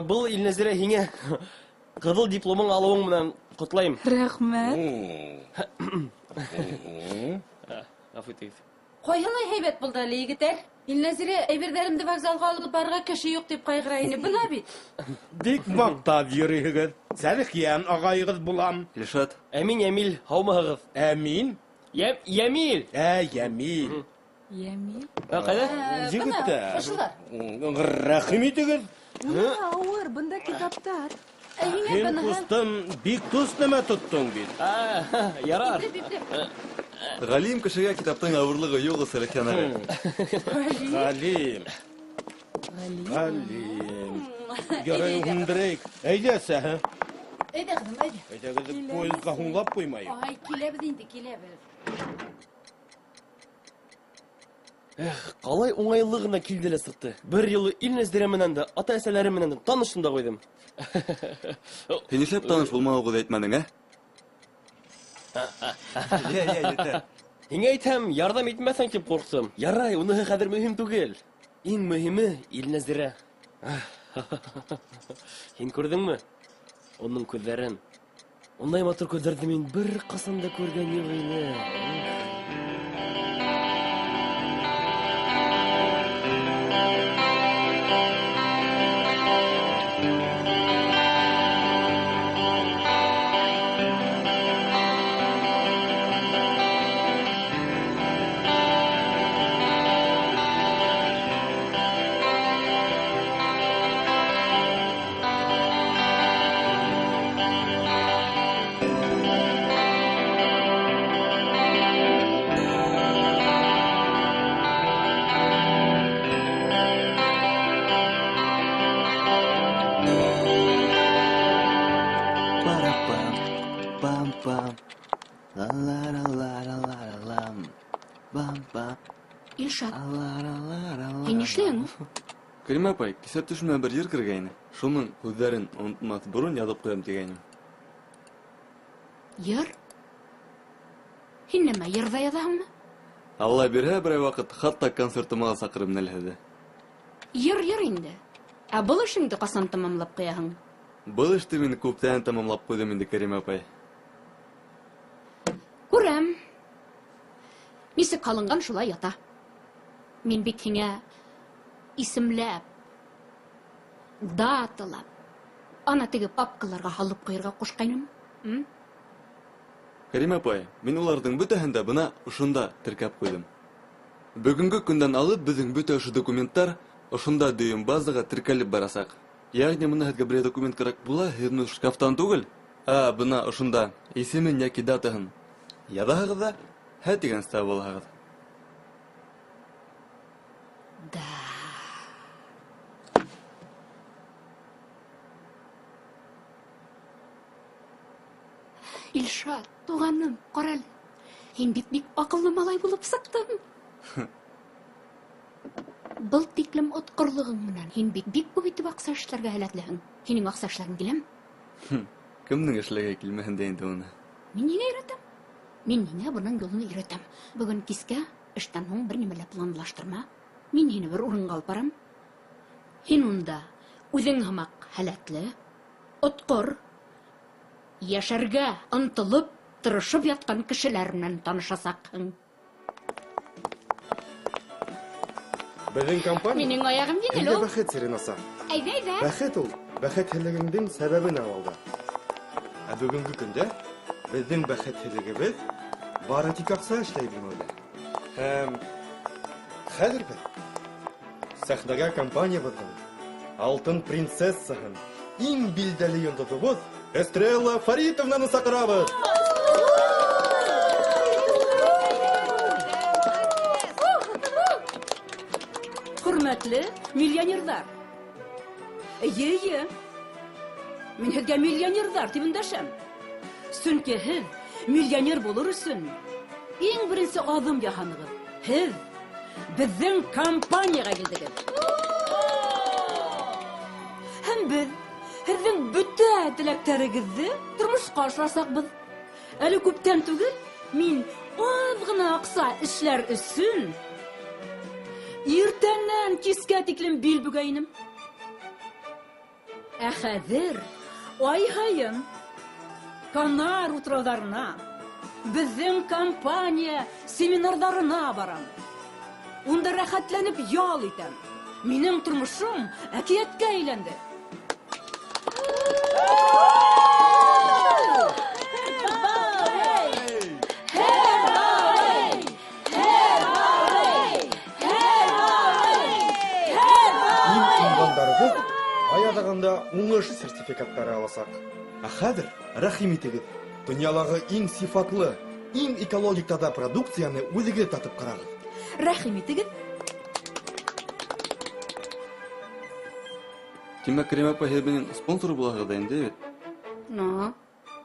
Был Илнәзирә һиңә ҡыҙыл дипломың алыуың менән ҡотлайым. Рәхмәт. Ғәфү итегеҙ. Ҡайһылай һәйбәт булды әле, егеттәр. Илнәзирә, әйберҙәремде вокзалға алып барырға кеше юҡ тип ҡайғыра ине. Бына бит. Бик маҡтап йөрөйһөгөҙ. Сәлихйән ағайығыҙ булам. Илшат. Ә мин Йәмил, һаумыһығыҙ. Ә мин? Йәмил. Ә, Йәмил. Йәмил. Ә, ҡайҙа? Бына, Егеттәр. ошолар. Рәхим итегеҙ. Нимә ауыр, бында китаптар. Ә һиңә Һин, быныһы. ҡустым, бик тос нәмә тоттоң бит. Ярар. Ипләп, ипләп. Ғалим кешегә китаптың ауырлығы юҡ, Сәлихйән ағай. Ғалим. Ғалим. Ярай, һүндерәйек. Әйҙә, әсәһе. Әйҙә, ҡыҙым, әйҙә. Әйҙәгеҙ, поездға һуңлап ҡуймайыҡ. Ай, киләбеҙ инде, киләбеҙ. Эх, ҡалай уңайлы ғына килде лә сыҡты. Бер юлы Илнәзирә менән дә, ата-әсәләре менән дә таныштым да ҡуйҙым. Һин нишләп таныш булмауығыҙ әйтмәнең, ә? Йә, йә, етәр. Һиңә әйтһәм, ярҙам итмәҫһең тип ҡурҡтым. Ярай, уныһы хәҙер мөһим түгел. Иң мөһиме Илнәзирә. Һин күрҙеңме? Уның күҙҙәрен. Ундай матур күҙҙәрҙе мин бер ҡасан да күргән юҡ ине. Илшат, һин нишләйһең? Кәримә апай, кисә төшөмә бер йыр кергәйне. Шуның һүҙҙәрен онотмаҫ борон яҙып ҡуям тигәйнем. Йыр? Һин нәмә, йыр ҙа яҙаһыңмы? Алла бирһә, берәй ваҡыт хатта концертыма ла саҡырып менәл һеҙҙе. Йыр, йыр инде. Ә был эшеңде ҡасан тамамлап ҡуяһың? Был эште мин күптән тамамлап ҡуйҙым инде, Кәримә апай. Күрәм. Нисек ҡалынған, шулай ята. Мин бит һиңә исемләп, даталап, ана теге папкаларға һалып ҡуйырға ҡушҡайным. М? Кәрим апай, мин уларҙың бөтәһен дә бына ошонда теркәп ҡуйҙым. Бөгөнгө көндән алып беҙҙең бөтә ошо документтар ошонда дөйөм базаға теркәлеп барасаҡ. Ягъни бына һеҙгә берәй документ кәрәк була, һеҙ уны шкафтан түгел, ә бына ошонда исемен йәки датаһын яҙаһығыҙ ҙа, һә тигәнсе таба алаһығыҙ. Да. Илшат, туғаным, ҡара әле. Һин бит бик аҡыллы малай булып сыҡтың. Был тиклем отҡорлоғоң менән һин бит бик күп итеп аҡса эшләргә һәләтлеһең. Һинең аҡса эшләгең киләме? Кемдең эшләге килмәһен дә инде уны? Мин һиңә өйрәтәм. Мин һиңә бының юлын өйрәтәм. Бөгөн кискә эштән һуң бер нимә лә планлаштырма. Мин һине бер урынға алып барам. Һин унда үҙең һымаҡ һәләтле, отҡор, йәшәргә ынтылып, тырышып ятҡан кешеләр менән танышасаҡһың. Беҙҙең компания Минең аяғым еңел һеҙгә ул. бәхет серен аса. Әйҙә, әйҙә. Бәхет ул, бәхетһеҙлегеңдең сәбәбен аңлауда. Ә бөгөнгө көндә беҙҙең бәхетһеҙлегебеҙ бары тик аҡса эшләй белмәүҙә. Һәм хәҙер беҙ сәхнәгә компаниябыҙҙың алтын принцессаһын, иң билдәле йондоҙобоҙ Эстрелла Фаритовнаны саҡырабыҙ. Хөрмәтле миллионерҙар. Эйе, эйе. Мин һеҙгә миллионерҙар тип өндәшәм. Сөнки һеҙ миллионер булыр өсөн иң беренсе аҙым яһанығыҙ. Һеҙ беҙҙең компанияға килдегеҙ. Һәм беҙ һеҙҙең бөтә теләктәрегеҙҙе тормошҡа ашырасаҡбыҙ. Әле күптән түгел мин аҙ ғына аҡса эшләр өсөн иртәнән кискә тиклем бил бөгә инем. Ә хәҙер ай һайын Канар утрауҙарына, беҙҙең компания семинарҙарына барам. Унда рәхәтләнеп ял итәм. Минең тормошом әкиәткә әйләнде. Иң уңғандарығыҙ ай аҙағында уңыш сертификаттары аласаҡ. Ә хәҙер рәхим итегеҙ, донъялағы иң сифатлы, иң экологик таҙа продукцияны үҙегеҙ татып ҡарағыҙ. Рәхим итегеҙ. Тимәк, Кәрим апай, һеҙ минең спонсор булаһығыҙ ҙа инде бит? Ну?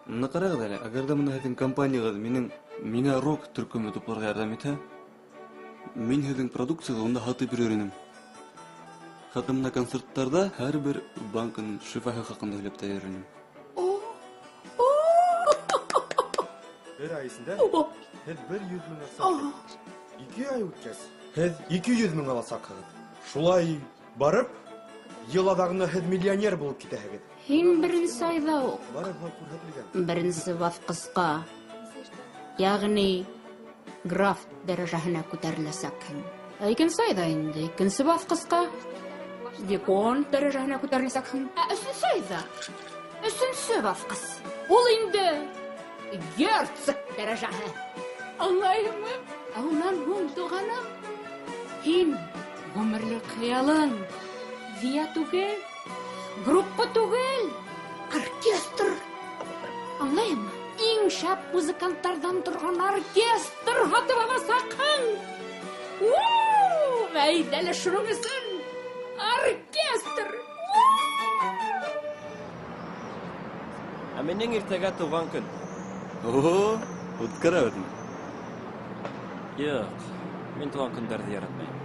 Бына ҡарағыҙ әле, әгәр ҙә бына һеҙҙең компанияғыҙ миңә рок төркөмө тупларға ярҙам итһә, мин һеҙҙең продукцияғыҙҙы унда һатып йөрөр инем. Хатта бына концерттарҙа һәр бер банкының шифаһы хаҡында һөйләп тә йөрөр инем. Бер ай эсендә һеҙ бер йөҙ мең аҡса эшләйһегеҙ. Ике ай үткәс, һеҙ 200 мең аласаҡһығыҙ. Шулай барып, йыл аҙағында һеҙ миллионер булып китәһегеҙ. Һин беренсе айҙа уҡ Бары былай күрһәтелгән. беренсе баҫҡысҡа, йәғни граф дәрәжәһенә күтәреләсәкһең. Ә икенсе айҙа инде икенсе баҫҡысҡа, виконт дәрәжәһенә күтәреләсәкһең. Ә өсөнсө айҙа өсөнсө баҫҡыс. Ул инде герцог дәрәжәһе. Аңлайһыңмы? Ә унан һуң, туғаным, һин ғүмерлек хыялың Виа түгел, группа түгел, оркестр. Аңлайһыңмы? Иң шәп музыканттарҙан торған оркестр һатып аласаҡһың. Әйҙә әле шуның өсөн оркестр. Ә минең иртәгә тыуған көн. Ого, үткәрәбеҙме? Юҡ, мин тыуған көндәрҙе яратмайым.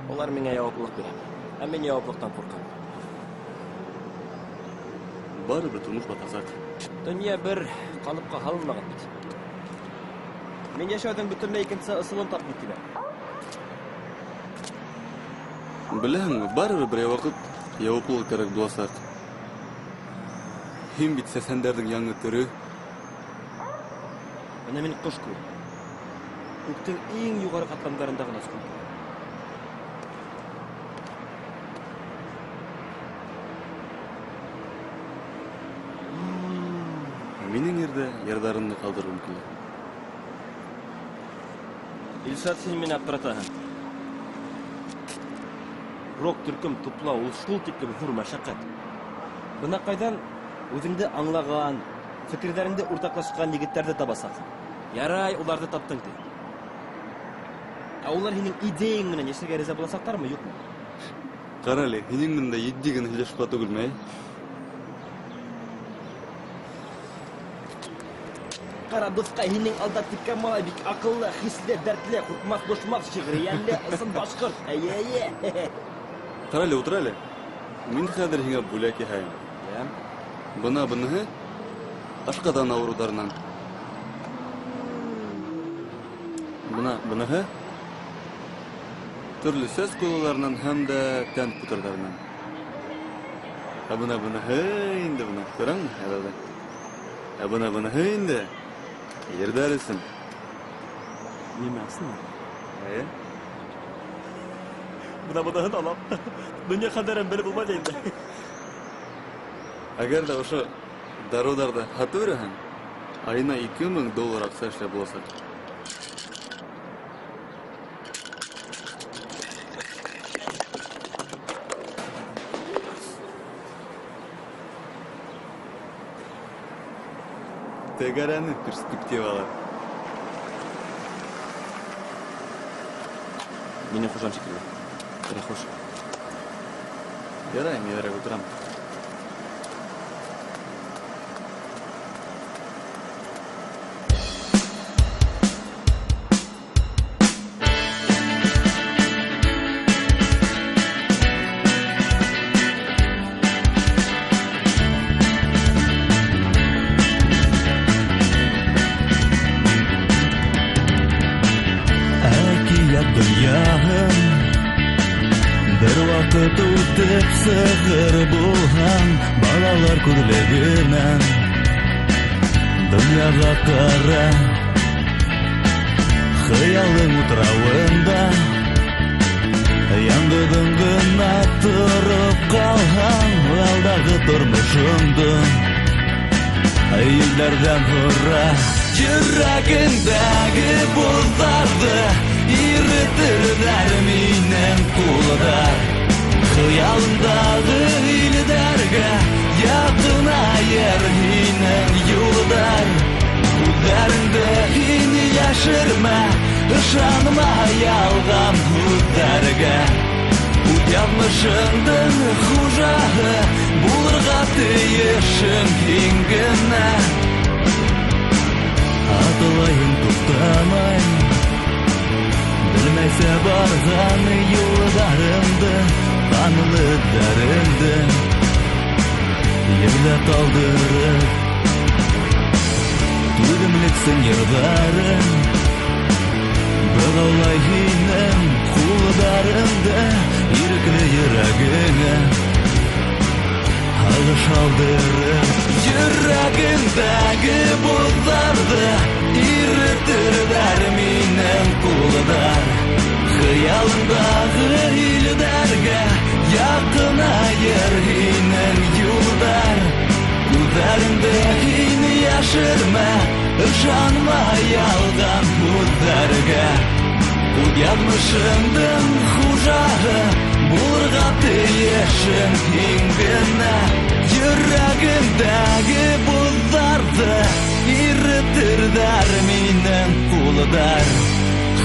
Улар миңә яуаплылыҡ бирә. Ә мин яуаплылыҡтан ҡурҡам. Барыбер тормош батасаҡ. Донъя бер ҡалыпҡа һалынмаған бит. Мин йәшәүҙең бөтөнләй икенсе ысулын тапҡым килә. Беләһеңме, барыбер берәй ваҡыт яуаплылыҡ кәрәк буласаҡ. Һин бит сәсәндәрҙең яңы төрө. Бына мин ҡош кеүек. Күктең иң юғары ҡатламдарында ғына осҡом килә. Минең ерҙә ярҙарымды ҡалдырғым килә. Илшат, һин мине аптыратаһың. Рок төркөм туплау ул шул тиклем ҙур мәшәҡәт. Бына ҡайҙан үҙеңде аңлаған, фекерҙәреңде уртаҡлашҡан егеттәрҙе табасаҡһың. Ярай, уларҙы таптың ти. Ә улар һинең идеяң менән йәшәргә риза буласаҡтармы, юҡмы? Ҡара әле, һинең менән дә етди генә һөйләшеп була түгелме, әй? Ҡара, дуҫҡай, һинең алда текә малай бик аҡыллы, хисле, дәртле, ҡурҡмаҫ, бошмаҫ, шиғриәнле, ысын башҡорт. Эйе, эйе. Ҡара әле, ултыр әле. Мин хәҙер һиңә бүләк яһайым. Йә. Бына быныһы ашҡаҙан ауырыуҙарынан. Бына быныһы төрлө сәс ҡойолаларынан һәм дә тән ҡутырҙарынан. Ә бына быныһы инде бына, күрәңме? Әҙәҙә. Ә бына быныһы инде ерҙәр өсөн. Нимә өсөн? Эйе. Бына быныһын алам. Донъя хәлдәрен белеп булмай инде. Әгәр ҙә ошо дарыуҙарҙы һатып йөрөһәң, айына 2000 доллар аҡса эшләп буласаҡ. Тәгәрәне перспективалар. Минең хужам шикелле. Перехож. Ярай, мин әҙерәк ултырам. Әкиәт донъяһын бер ваҡыт үтеп сығыр булһаң, балалар күҙлегенән донъяға ҡара. Хыялың утрауында яңғыҙың ғына тороп ҡалһаң, алдағы тормошоңдо елдәрҙән һора. Йөрәгеңдәге боҙҙарҙы иретерҙәр минең ҡулдар. Хыялыңдағы илдәргә яҡынайыр һинең юлдар. Күҙҙәреңде һин йәшермә, ышанма ялған һүҙҙәргә. Үҙ яҙмышыңдың хужаһы булырға тейешең һин генә. Атлайым туҡтамай, белмәйсә барған юлдарымды, ҡанлы эҙҙәреңде ерҙә ҡалдырып. Түҙемлексең йырҙары бығаулай һинең ҡулдарыңды, ирекле йөрәгеңә һағыш алдырып. Йөрәгеңдәге боҙҙарҙы иретерҙәр минең ҡулдар. Хыялыңдағы илдәргә яҡынайыр һинең юлдар. Күҙҙәреңде һин йәшермә, ышанма ялған һүҙҙәргә. Үҙ яҙмышыңдың хужаһы булырға тейешең һин генә. Йөрәгеңдәге боҙҙарҙы иретерҙәр минең ҡулдар.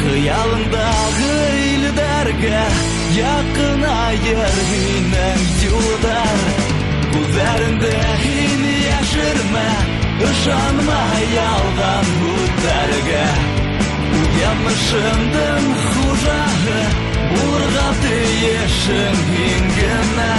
Хыялыңдағы илдәргә яҡынайыр һинең юлдар. Күҙҙәреңде һин йәшермә, ышанма ялған һүҙҙәргә. Үҙ яҙмышыңдың хужаһы булырға тейешең һин генә.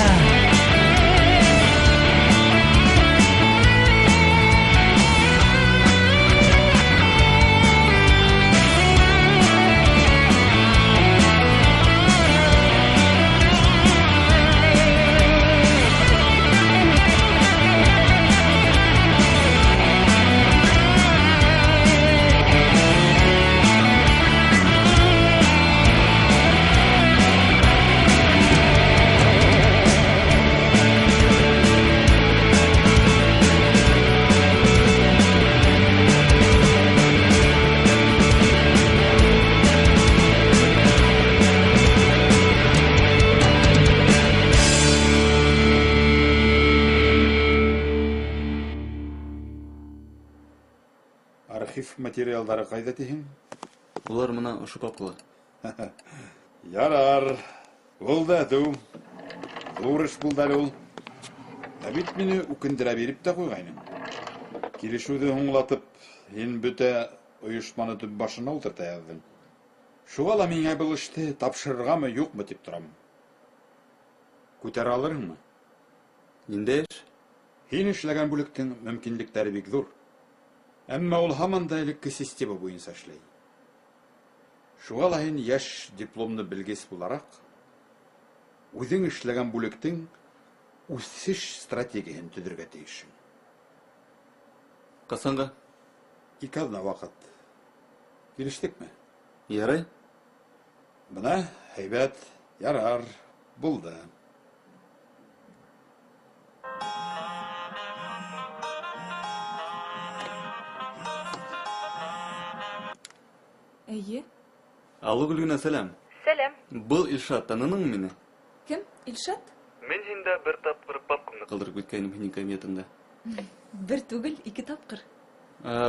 Архив материалдары ҡайҙа тиһең? Улар мына ошо папкала. Ярар. Булды әтеү. Ҙур эш булды әле ул. Ә бит мине үкендерә биреп тә ҡуйғайның. Килешеүҙе һуңлатып, һин бөтә ойошманы төп башына ултырта яҙҙың. Шуға ла миңә был эште тапшырырғамы, юҡмы тип торам. Күтәрә алырһыңмы? Ниндәй эш? Һин эшләгән бүлектең мөмкинлектәре бик ҙур. Әммә ул һаман да элекке система буйынса эшләй. Шуға ла һин йәш дипломлы белгес булараҡ үҙең эшләгән бүлектең үҫеш стратегияһын төҙөргә тейешһең. Ҡасанға? 2 аҙна ваҡыт. Килештекме? Ярай. Бына һәйбәт, ярар, булды. Эйе. Алло, Гөлгенә, сәләм. Сәләм. Был Илшат, танының мине? Кем? Илшат? Мин һиндә бер тапҡыр папкамды ҡалдырып киткәйнем һинең кабинетыңда. Бер түгел, 2 тапҡыр.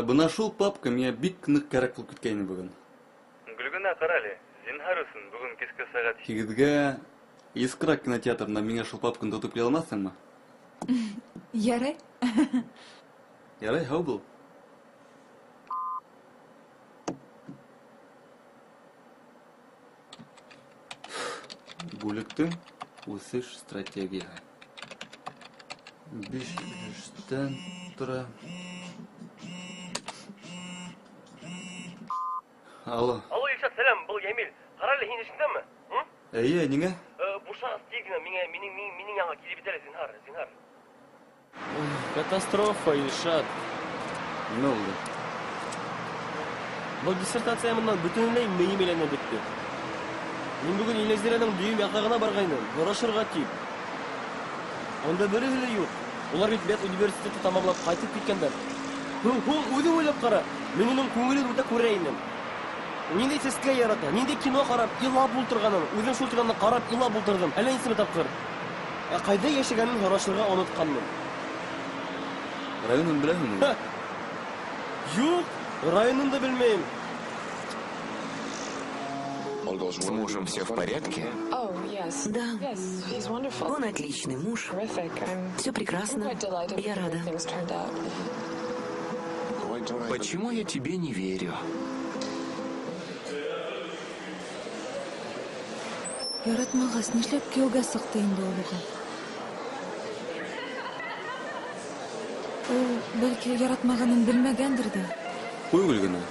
Бына шул папка миңә бик ныҡ кәрәк булып киткәйне бөгөн. Гөлгенә, ҡара әле, зинһар өсөн бөгөн киске сәғәт 8-гә Искра кинотеатрында миңә шул папканы тотоп килә алмаҫһыңмы? Ярай. Ярай, һау бул. Бүлектең үҫеш стратегияһы. 5 өлөштән тора. Алло. Алло, Илшат, сәләм, был Йәмил. Ҡара әле, һин эшеңдәме? Эйе, ниңә? Бушағас тиҙ генә миңә, минең янға килеп ет әле, зинһар, зинһар. Катастрофа, Илшат. Нимә булды? Был диссертация менән бөтөнләй мейем әйләнеп бөттө. Мин бөгөн Илнәзирәнең дөйөм ятағына барғайным, һорашырға тип. Унда береһе лә юҡ. Улар бит бет университетты тамамлап ҡайтып киткәндәр. Һуң үҙең уйлап ҡара. Мин уның күңелен үтә күрә инем. Ниндәй сәскә ярата, ниндәй кино ҡарап илап ултырғанын, үҙем шул киноны ҡарап илап ултырҙым. Әллә нисәмә тапҡыр. Ә ҡайҙа йәшәгәнен һорашырға онотҡанмын. Районын беләһеңме? Ха! Юҡ, районын да белмәйем. С мужем все в порядке? Да. Он отличный муж. Все прекрасно. Я рада. Почему я тебе не верю? Яратмағас, нишләп кейәүгә сыҡты инде ул уға? Ул, бәлки, яратмағанын белмәгәндер ҙә. Ҡуй, Гөлгенә.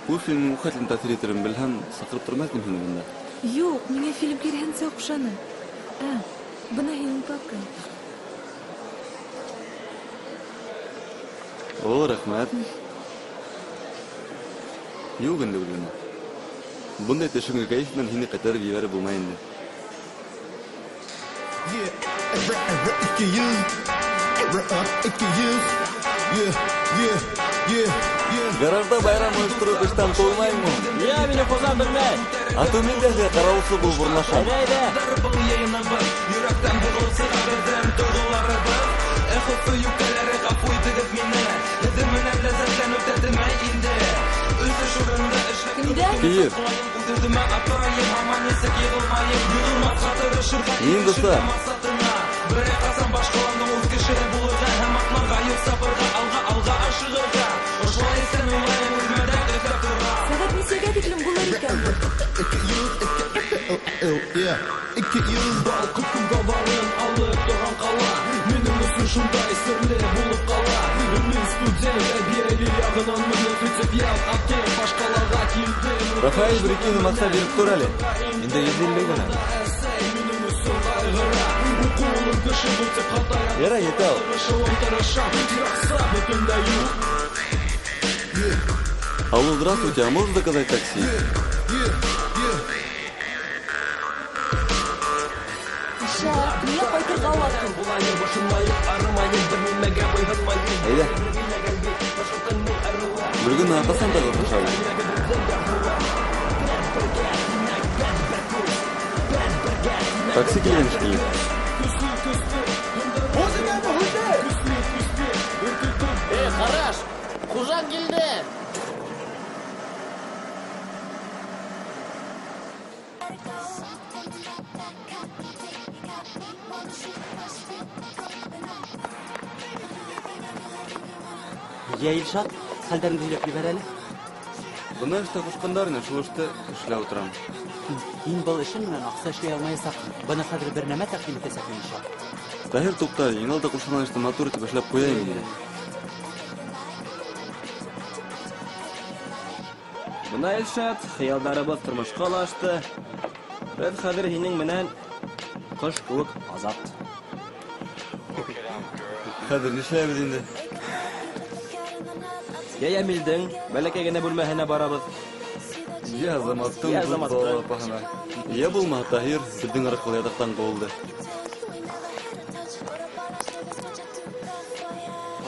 Был фильмдың ул хәтлем тәьҫир итерен белһәм, саҡырып тормаҫ инем һине бында. Юҡ, миңә фильм киреһенсә оҡшаны. Бына һинең папкаң. О, рәхмәт. Юҡ инде, Гөлгенә. Бындай төшөнгө кәйеф менән һине ҡайтарып ебәреп булмай инде. Гаражда байрам ойоштороп эштән ҡыуылмаймы? Йә, мине ҡуҙан белмәй. А то мин дә һеҙгә ҡарауылсы булып урынлашам. Әйҙә, әйҙә. Кемдә? Киев. Мин, дуҫтар. Сәғәт нисәгә тиклем булыр икән был? Балҡып күк алып торған ҡала Минең өсөн шундай серле булып ҡала. Мин студент, әбйәлил яғынан принципиал атып башҡалаға килдем. Рафаэль, бер ике һум аҡса биреп тор әле. Инде 150 генә. Минең өсөн ҡайғыра. Уҡыуым кеше бул тип хата Ярай, етә ул. Тырышыуым тырышам, тик аҡса бөтөнләй юҡ. Алло, здравствуйте, а можно заказать такси? Ишак, миңә ҡайтырға ваҡыт. Әйҙә. Бөгөн ҡасан тағы осрашабыҙ? Такси килгән шикелле. Эй, ҡараш, хужаң килде. Йә, Илшат, хәлдәреңде һөйләп ебәр әле. Бына эштә ҡушҡандар ине, шул эштә эшләп ултырам. Һин был эшең менән аҡса эшләй алмаясаҡһың. Бына хәҙер бер нәмә тәҡдим итәсәкмен, Илшат. Таһир, туҡта, иң алда ҡушылған эште матур итеп эшләп ҡуяйым инде. Бына, Илшат, хыялдарыбыҙ тормошҡа ла ашты. Беҙ хәҙер һинең менән ҡош кеүек азат. Хәҙер нишләйбеҙ инде? Йә Йәмилдең бәләкәй генә бүлмәһенә барабыҙ. Йә Азаматтың Йә дүрт Азаматтың. балалы апаһына. Йә булмаһа, Таһир беҙҙең арҡала ятаҡтан ҡыуылды.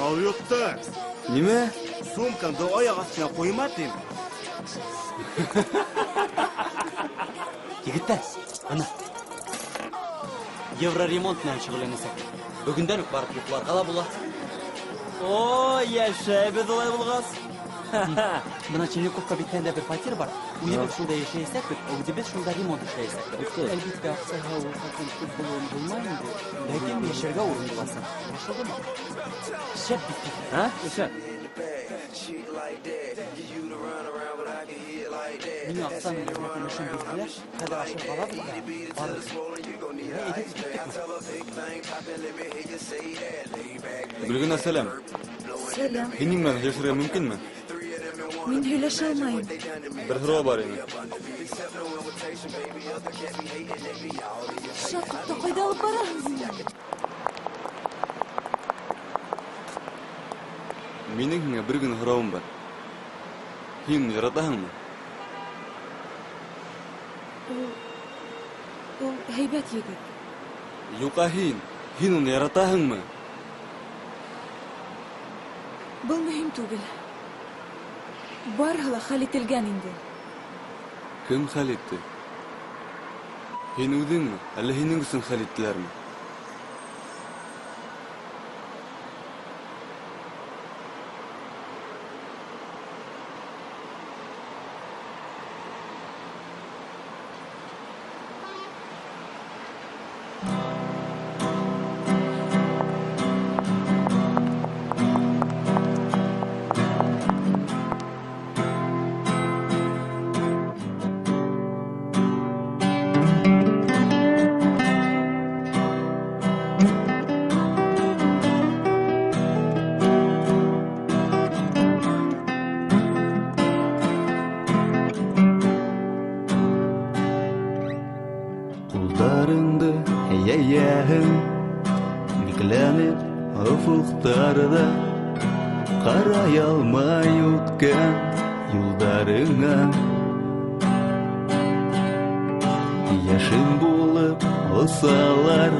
Алйотты. Нимә? Сумкаңды аяҡ аҫтына ҡуйма тим. Егеттәр, ана. Евроремонт менән шөғөлләнәсәк. Бөгөндән үк барып йоҡларға ла була. О, йәшәйбеҙ улай булғас. Бына Чинюковка биттәндә бер фатир бар. Үҙебеҙ шунда йәшәйәсәкбеҙ, ә үҙебеҙ шунда ремонт эшләйәсәкбеҙ. Ух ты. Әлбиттә, аҡсаһы ул хәтлем күп булыуын булмай инде. Ләкин йәшәргә урын буласаҡ. Аңлашылдымы? Шәп бит. А? Шәп. Миңә аҡса менән эшен бирҙеләр. Хәҙер ашарға алабыҙ ҙа барыбыҙ. Әйҙәгеҙ, киттекме? Гөлгенә, сәләм. Сәләм. Һинең менән һөйләшергә мөмкинме? Мин һөйләшә алмайым. Бер һорау бар ине. Шат, туҡта, ҡайҙа алып бараһың мине? Минең һиңә бер генә һорауым бар. Һин уны яратаһыңмы? Ул һәйбәт егет. Юҡ, ә һин? Һин уны яратаһыңмы? Был мөһим түгел. Барыһы ла хәл ителгән инде. Кем хәл итте? Һин үҙеңме? Әллә һинең өсөн хәл иттеләрме? Ҡулдарыңды йәйәһең, бикләнеп офоҡтарҙа, ҡарай алмай үткән юлдарыңа. Йәшен булып осалар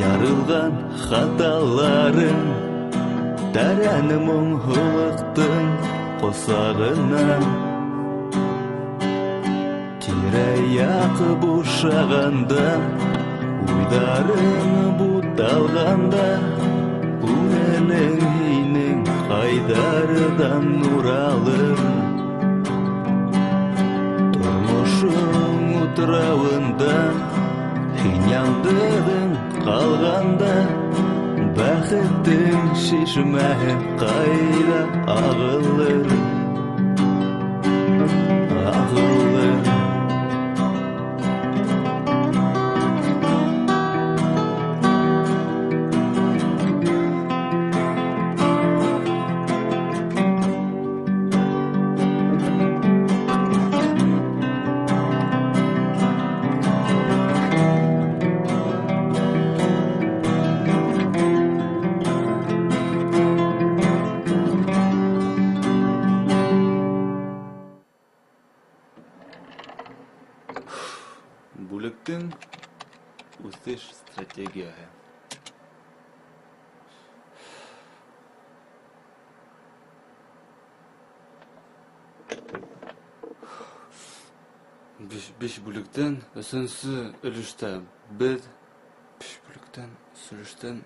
ярылған хаталарың, тәрән моңһоулыҡтың ҡосағына. Тирә-яҡ бушағанда, уйҙарың буталғанда, күңелең һинең ҡайҙарҙан уралыр. Тормошоң утрауында һин яңғыҙың ҡалғанда, бәхеттең шишмәһе ҡайҙа ағылыр? Ағылыр. Бүлектең үҫеш стратегияһы. Биш бүлектән өсөнсө өлөштә беҙ биш бүлектән өс өлөштән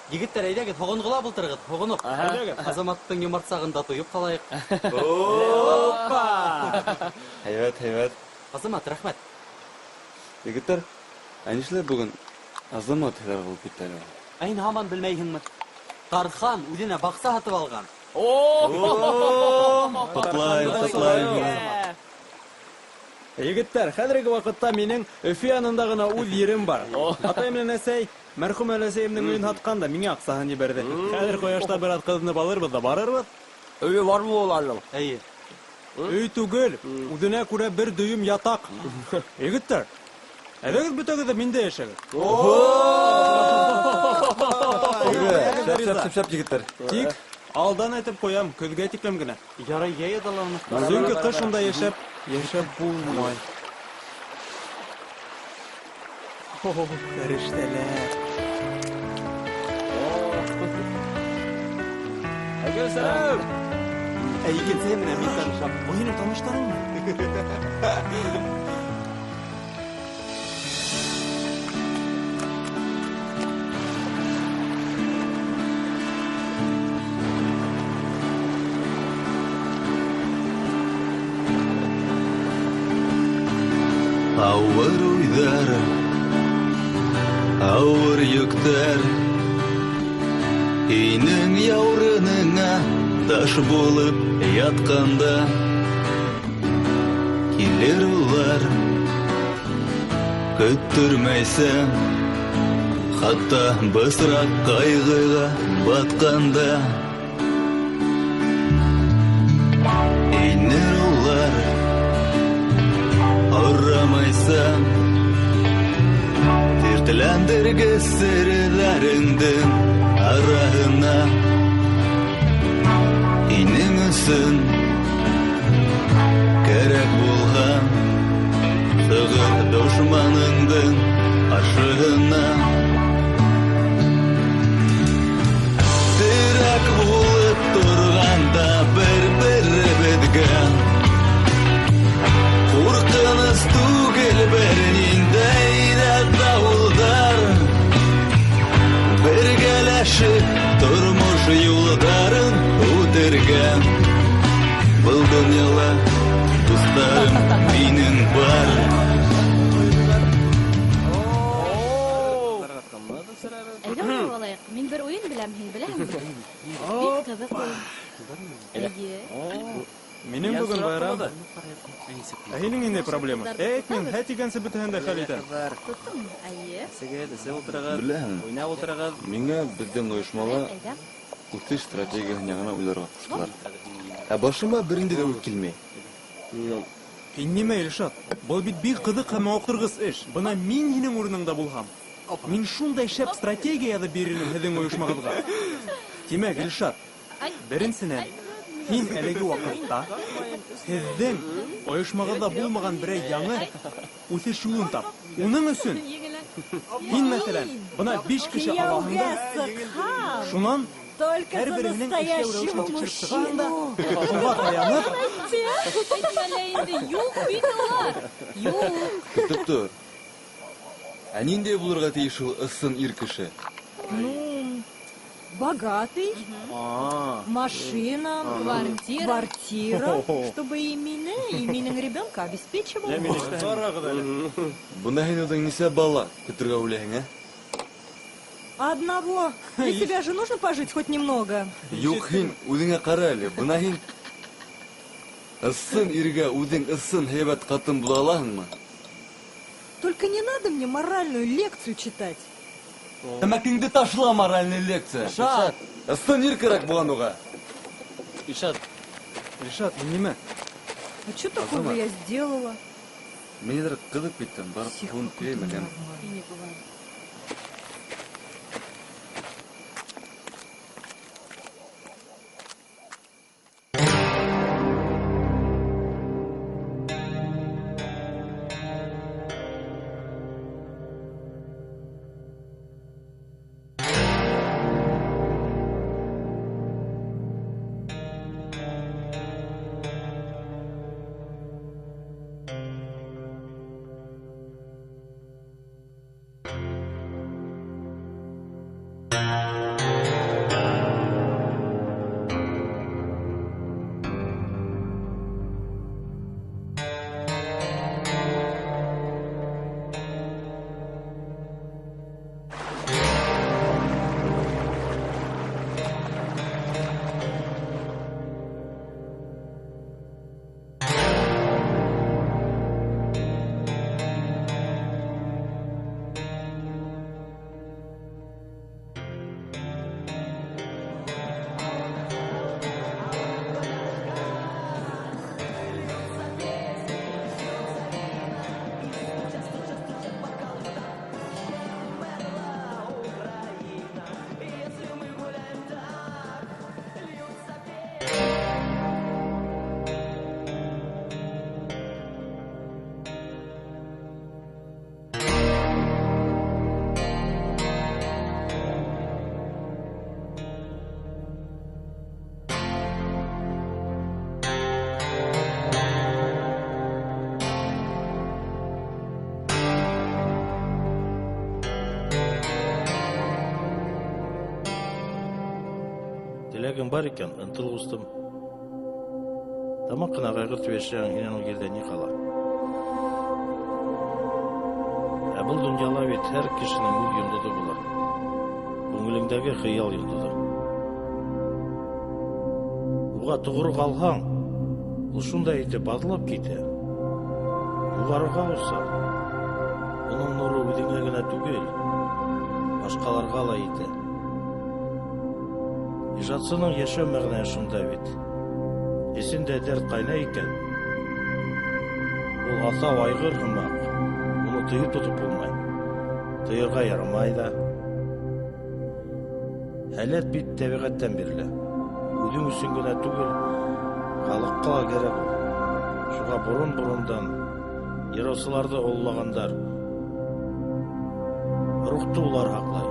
Егеттәр, әйҙәгеҙ, һоғонғолап ултырығыҙ, һоғоноп. Әйҙәгеҙ. Азаматтың йомартсағында туйып ҡалайыҡ. Опа! Һәйбәт, һәйбәт. Азамат, рәхмәт. Егеттәр, ә нишләп бөгөн Азамат һыйларға булып китте әле? Ә һин һаман белмәйһеңме? Тархан үҙенә баҡса һатып алған. Ҡотлайым, ҡотлайым. Егеттәр, хәҙерге ваҡытта минең Өфө янында ғына үҙ ерем бар. Атай менән әсәй мәрхүм өләсәйемдең өйөн һатҡан да миңә аҡсаһын ебәрҙе. Хәҙер ҡояшта бер аҙ ҡыҙынып алырбыҙ ҙа барырбыҙ. Өйө бармы уларҙың? Эйе. Өй түгел, үҙенә күрә бер дөйөм ятаҡ. Егеттәр, әйҙәгеҙ бөтәгеҙ ҙә миндә йәшәгеҙ. Шәп, шәп, шәп, шәп, егеттәр. Тик алдан әйтеп ҡуям, көҙгә тиклем генә. Ярай, йәй ҙаланы. Сөнки ҡыш унда йәшәп, йәшәп булмай. О, фәрештәләр. Әгәр Ә икенсеһе менән мин танышам. Был һинең таныштарыңмы? Ауыр уйҙар, ауыр йөктәр һинең яурыныңа таш булып ятҡанда килер улар көттөрмәйсә, хатта бысраҡ ҡайғыға батҡанда инер улар һорамайса, дертләндергес серҙәреңдең араһына һинең өсөн кәрәк булһа, сығыр дошманыңдың ҡаршыһына. Терәк булып торғанда бер-беребеҙгә ҡурҡыныс түгел бер ниндәй ҙә дауылдар. Бергәләшеп тормош юлдарын үтергә, был донъяла дуҫтарым минең бар. Әйҙә уйнап алайыҡ. Мин бер уйын беләм, һин беләһеңме? Бик ҡыҙыҡ уйын. Эйе. Минең бөгөн байрам. Ә һинең ниндәй проблема? Әйт, мин һә тигәнсе бөтәһен дә хәл итәм. Тоттоңмо? Эйе. Эсегеҙ, эсеп ултырығыҙ. Беләһеңме? Уйнап ултырығыҙ. Миңә беҙҙең ойошмала Әйҙә. үҫеш стратегияһын яңынан уйларға ҡуштылар. Ә башыма бер ниндәй ҙә уй килмәй. Һин нимә, Илшат? Был бит бик ҡыҙыҡ һәм мауыҡтырғыс эш. Бына мин һинең урыныңда булһам, мин шундай шәп стратегия яҙып бирер инем һеҙҙең ойошмағыҙға. Тимәк, Илшат, беренсенән, һин әлеге ваҡытта һеҙҙең ойошмағыҙҙа булмаған берәй яңы үҫеш юлын тап. Уның өсөн һин, мәҫәлән, бына 5 кеше алаһың да, шунан Только һәр за береһенең эшләү рәүешен настоящего тикшереп сығаһың да, мужчину. шуға таянып. Әйтмә лә инде, юҡ бит улар. Юҡ. Көтөп тор. Ә ниндәй булырға тейеш ул ысын ир кеше? Ну, богатый, машина, Квартира. квартира, чтобы и мине, и минең ребенка обеспечивал. Бында һин үҙең нисә бала көтөргә уйлайһың, ә? Одного. Для себя же нужно пожить хоть немного. Юҡ, һин үҙеңә ҡара әле. Бына һин ысын иргә үҙең ысын һәйбәт ҡатын була алаһыңмы? Только не надо мне моральную лекцию читать. Тәмәкеңде ташла, моральный лекция. Илшат. Ысын ир кәрәк булған уға. Илшат. Илшат, мин нимә? А что такого Азамат. я сделала? Мин ниҙер ҡыҙып киттем, барып һуын киләйем әле. Теләгең бар икән, ынтыл, ҡустым. Тамаҡ ҡына ҡайғыртып йәшәһәң, һинән ул ерҙә ни ҡала? Ә был донъяла бит һәр кешенең үҙ йондоҙо була. Күңелеңдәге хыял йондоҙо. Уға тоғро ҡалһаң, ул шундай итеп атлап китә. Юғарыға оса. Уның нуры үҙеңә генә түгел, башҡаларға ла етә. Ижадсының йәшәү мәғәнәһе шунда бит. Эсендә дәрт ҡайнай икән, ул аҫау айғыр һымаҡ, уны тыйып тотоп булмай. Тыйырға ярамай ҙа. Һәләт бит тәбиғәттән бирелә. Үҙең өсөн генә түгел, халыҡҡа ла кәрәк ул. Шуға борон-борондан йыраусыларҙы ололағандар. Рухты улар һаҡлай.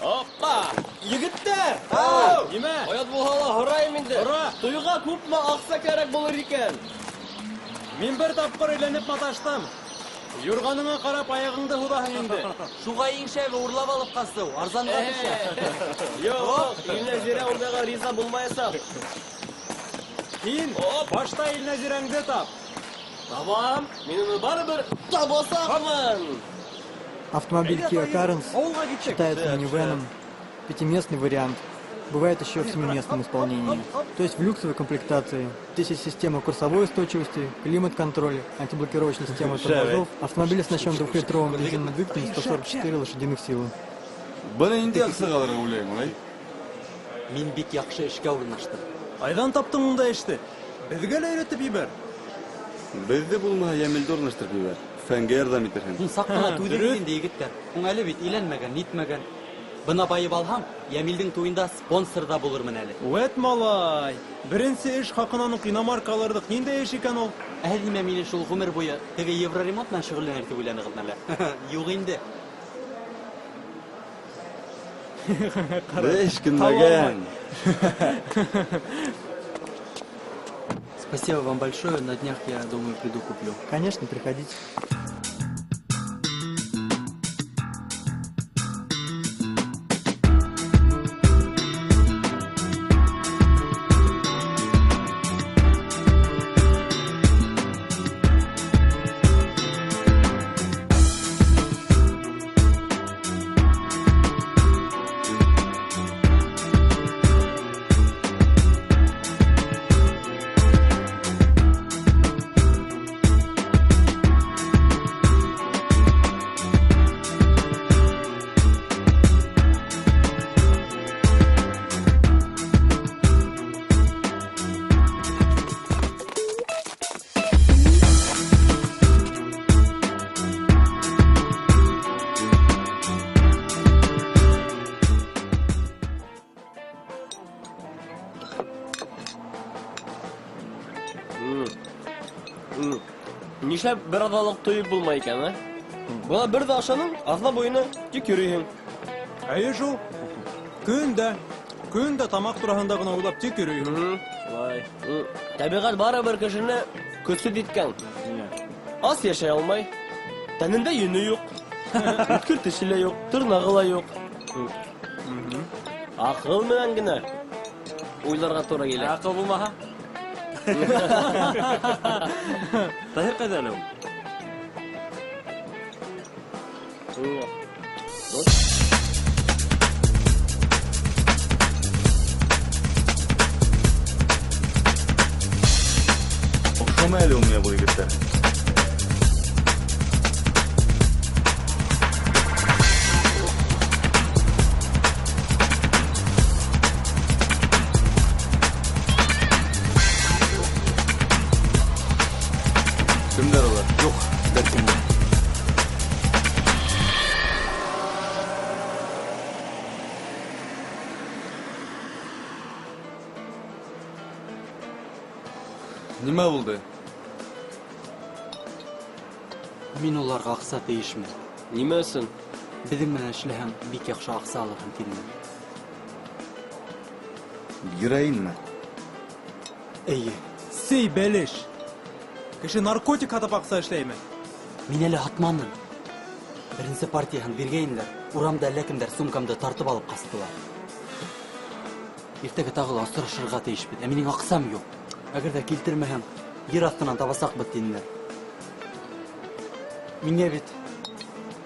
Опа! Егеттәр! Ау! Нимә? Оят булһа ла һорайым инде. Һора! Туйға күпме аҡса кәрәк булыр икән? Мин бер тапҡыр өйләнеп маташтым. Юрғаныңа ҡарап аяғыңды һуҙаһың инде. Шуға иң шәбе урлап алып ҡасыу, арзанға төшә. Юҡ, Илнәзирә ундайға риза булмаясаҡ. Һин башта Илнәзирәңде тап. Табам, мин уны барыбер табасаҡмын. Автомобиль Kia Carens считается минивеном, пятиместный вариант. Бывает еще в семиместном исполнении, то есть в люксовой комплектации. Здесь есть система курсовой устойчивости, климат-контроль, антиблокировочная система тормозов. Автомобиль оснащен двухлитровым дизельным двигателем 144 лошадиных силы. Бына инде аҡсаға алырға уйлайым, улай. Мин бик яҡшы эшкә урынлаштым. Ҡайҙан таптың ундай эште? Беҙгә лә өйрәтеп ебәр. Беҙҙе булмаһа Йәмилде урынлаштырып ебәр. Фәнгә ярҙам итерһең. Һуң саҡ ҡына түҙегеҙ инде, егеттәр. Һуң әле бит өйләнмәгән, нитмәгән. Бына байып алһам, Йәмилдең туйында спонсор ҙа булырмын әле. Үәт малай, беренсе эш хаҡынан уҡ иномарка алырҙыҡ. Ниндәй эш икән ул? Ә һеҙ нимә мине шул ғүмер буйы теге евроремонт менән шөғөлләнер тип уйланығыҙмы әллә? Юҡ инде. Эш көнмәгән. Спасибо вам большое. На днях, я думаю, приду куплю. Конечно, приходите. Нишләп бер аҙналыҡ туйып булмай икән, ә? Бына бер ҙә ашаның, аҙна буйына тик йөрөйһөң. Әйе шул. Көн дә тамаҡ тураһында ғына уйлап тик йөрөйһөң. Шулай. Тәбиғәт барыбер кешене көсһөҙ иткән. Ас йәшәй алмай. Тәнендә йөнө юҡ. Үткер теше лә юҡ, тырнағы ла юҡ. Аҡыл менән генә уйларға тура килә. Аҡыл булмаһа? Таһир ҡайҙа әле ул? Оҡшамай әле ул миңә был егеттәр. Нимә булды? Мин уларға аҡса тейешмен. Нимә өсөн? Беҙҙең менән эшләһәң, бик яҡшы аҡса алырһың, тинем. Героинмы? Эйе. Сей бәлеш! Кеше наркотик һатып аҡса эшләйме? Мин әле һатманым. Беренсе партияһын биргәйнеләр, урамда әллә кемдәр сумкамды тартып алып ҡастылар. Иртәгә тағы ла осрашырға тейешбеҙ, ә минең аҡсам юҡ. Әгәр ҙә килтермәһәм, ер аҫтынан табасаҡбыҙ, тинеләр. Миңә бит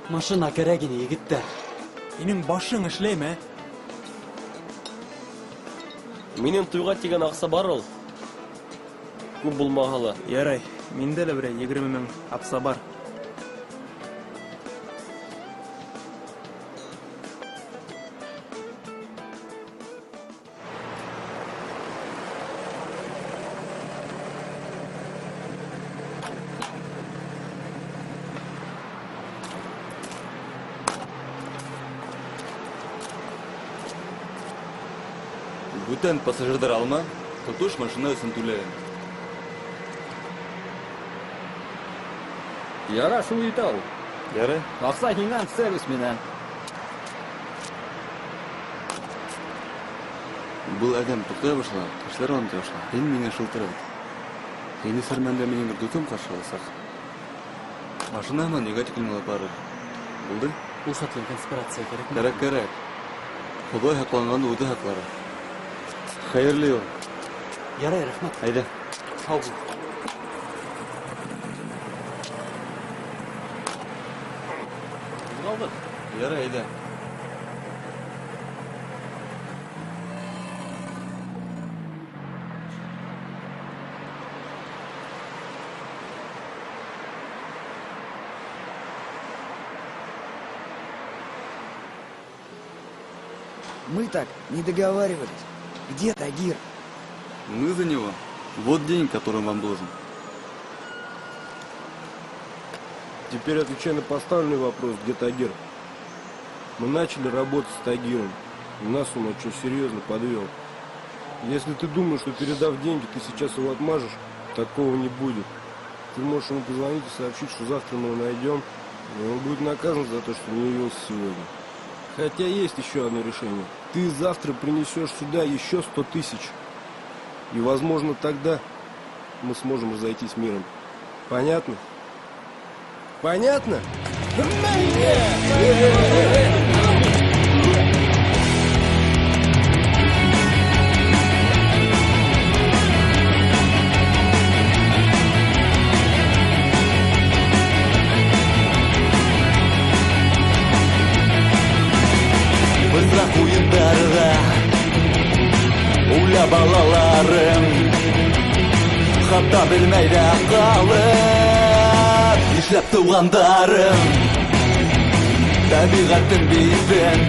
машина кәрәк ине, егеттәр. Һинең башың эшләйме? Минең туйға тигән аҡса бар ул. Күп булмаһа ла. Ярай, миндә лә берәй 20 мең аҡса бар. Бүтән пассажирҙар алма, тотош машина өсөн түләйем. Яра, шул итә ул. Ярай. Аҡса һинән, сервис минән. Был әҙәм туҡтай башланы, кешеләр онота башланы. Һин миңә шылтырат. Һине Сәрмәндә минең бер дуҫым ҡаршы аласаҡ. Машина менән өйгә тиклем алып барыр. Булды? Ул хәтлем конспирация кәрәкме? Кәрәк, кәрәк. Хоҙай һаҡланғанды үҙе һаҡлар. Хәйерле юл. Ярай, рәхмәт. Әйҙә. Һау бул. Ҡуҙғалдыҡ. Ярай, әйҙә. Мы так не договаривались. Где Тагир? Мы за него. Вот день, который он вам должен. Теперь отвечай на поставленный вопрос, где Тагир. Мы начали работать с Тагиром. И нас он очень серьезно подвел. Если ты думаешь, что передав деньги, ты сейчас его отмажешь, такого не будет. Ты можешь ему позвонить и сообщить, что завтра мы его найдем, и он будет наказан за то, что не явился сегодня. Хотя есть еще одно решение. Ты завтра принесешь сюда еще 100 тысяч. И, возможно, тогда мы сможем разойтись миром. Понятно? Понятно? Бызрак уйындарҙа үлә балаларым, хатта белмәй ҙә ҡалып, нишләп тыуғандарым. Тәбиғәтем беҙҙең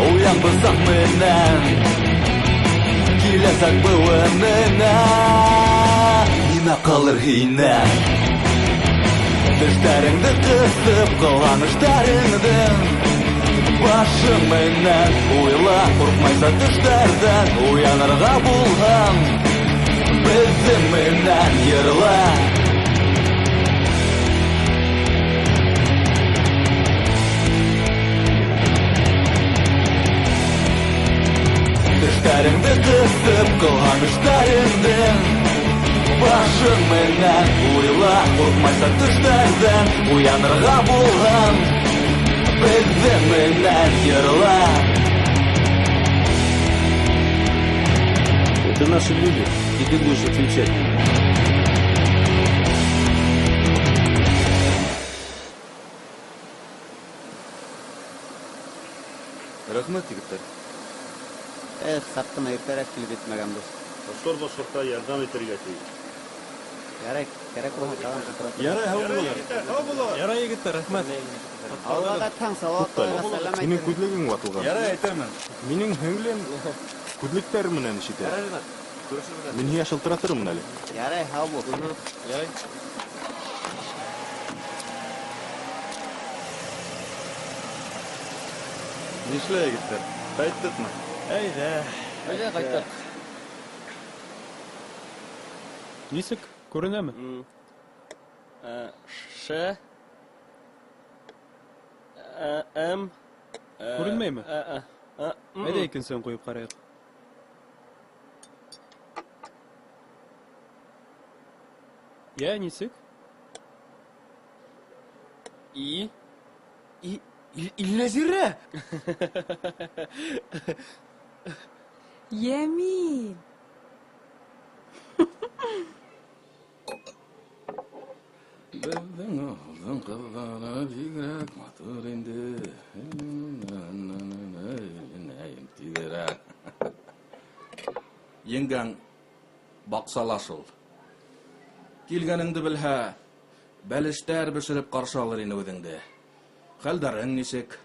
уян бысаҡ менән, киләсәк быуынына нимә ҡалыр һинән? Тештәреңде ҡыҫып ҡылған эштәреңдең башың менән уйла, ҡурҡмайса төштәрҙән уянырға булһаң, беҙҙең менән йырла. Тештәреңде ҡыҫып ҡылған эштәреңдең башың менән уйла, ҡурҡмайса төштәрҙән уянырға булһаң, беҙҙең менән йырла. Это наши люди, и ты будешь отвечать. Рәхмәт, егеттәр. Эх, саҡ ҡына иртәрәк килеп етмәгәнбеҙ. Башҡорт башҡортҡа ярҙам итергә тейеш. Ярай, кәрәк булһа тағын шылтыратырбыҙ. Ярай, һау булығыҙ. Ярай, егеттәр, рәхмәт. Ауылға ҡайтһаң, Салауат ағайға сәләм Һинең әйтермен. күҙлегең ватылған. Ярай, әйтермен. Минең һеңлем күҙлектәр менән эш итә. Мин һиңә шылтыратырмын әле. Ярай, һау бул. Ярай. Нишләй, егеттәр? Ҡайттыҡмы? Әйҙә. Әйҙә, ҡайттыҡ. Нисек, күренәме? Ш М Күренмәйме? Әйҙә икенсеһен ҡуйып ҡарайыҡ. Йә, нисек? И И Илнәзирә! Йәмил! Беҙҙең ауылдың ҡыҙҙары бигерәк матур инде. Тиҙерәк. Еңгәң баҡсала шул. Килгәнеңде белһә, бәлештәр бешереп ҡаршы алыр ине үҙеңде. Хәлдәрең нисек?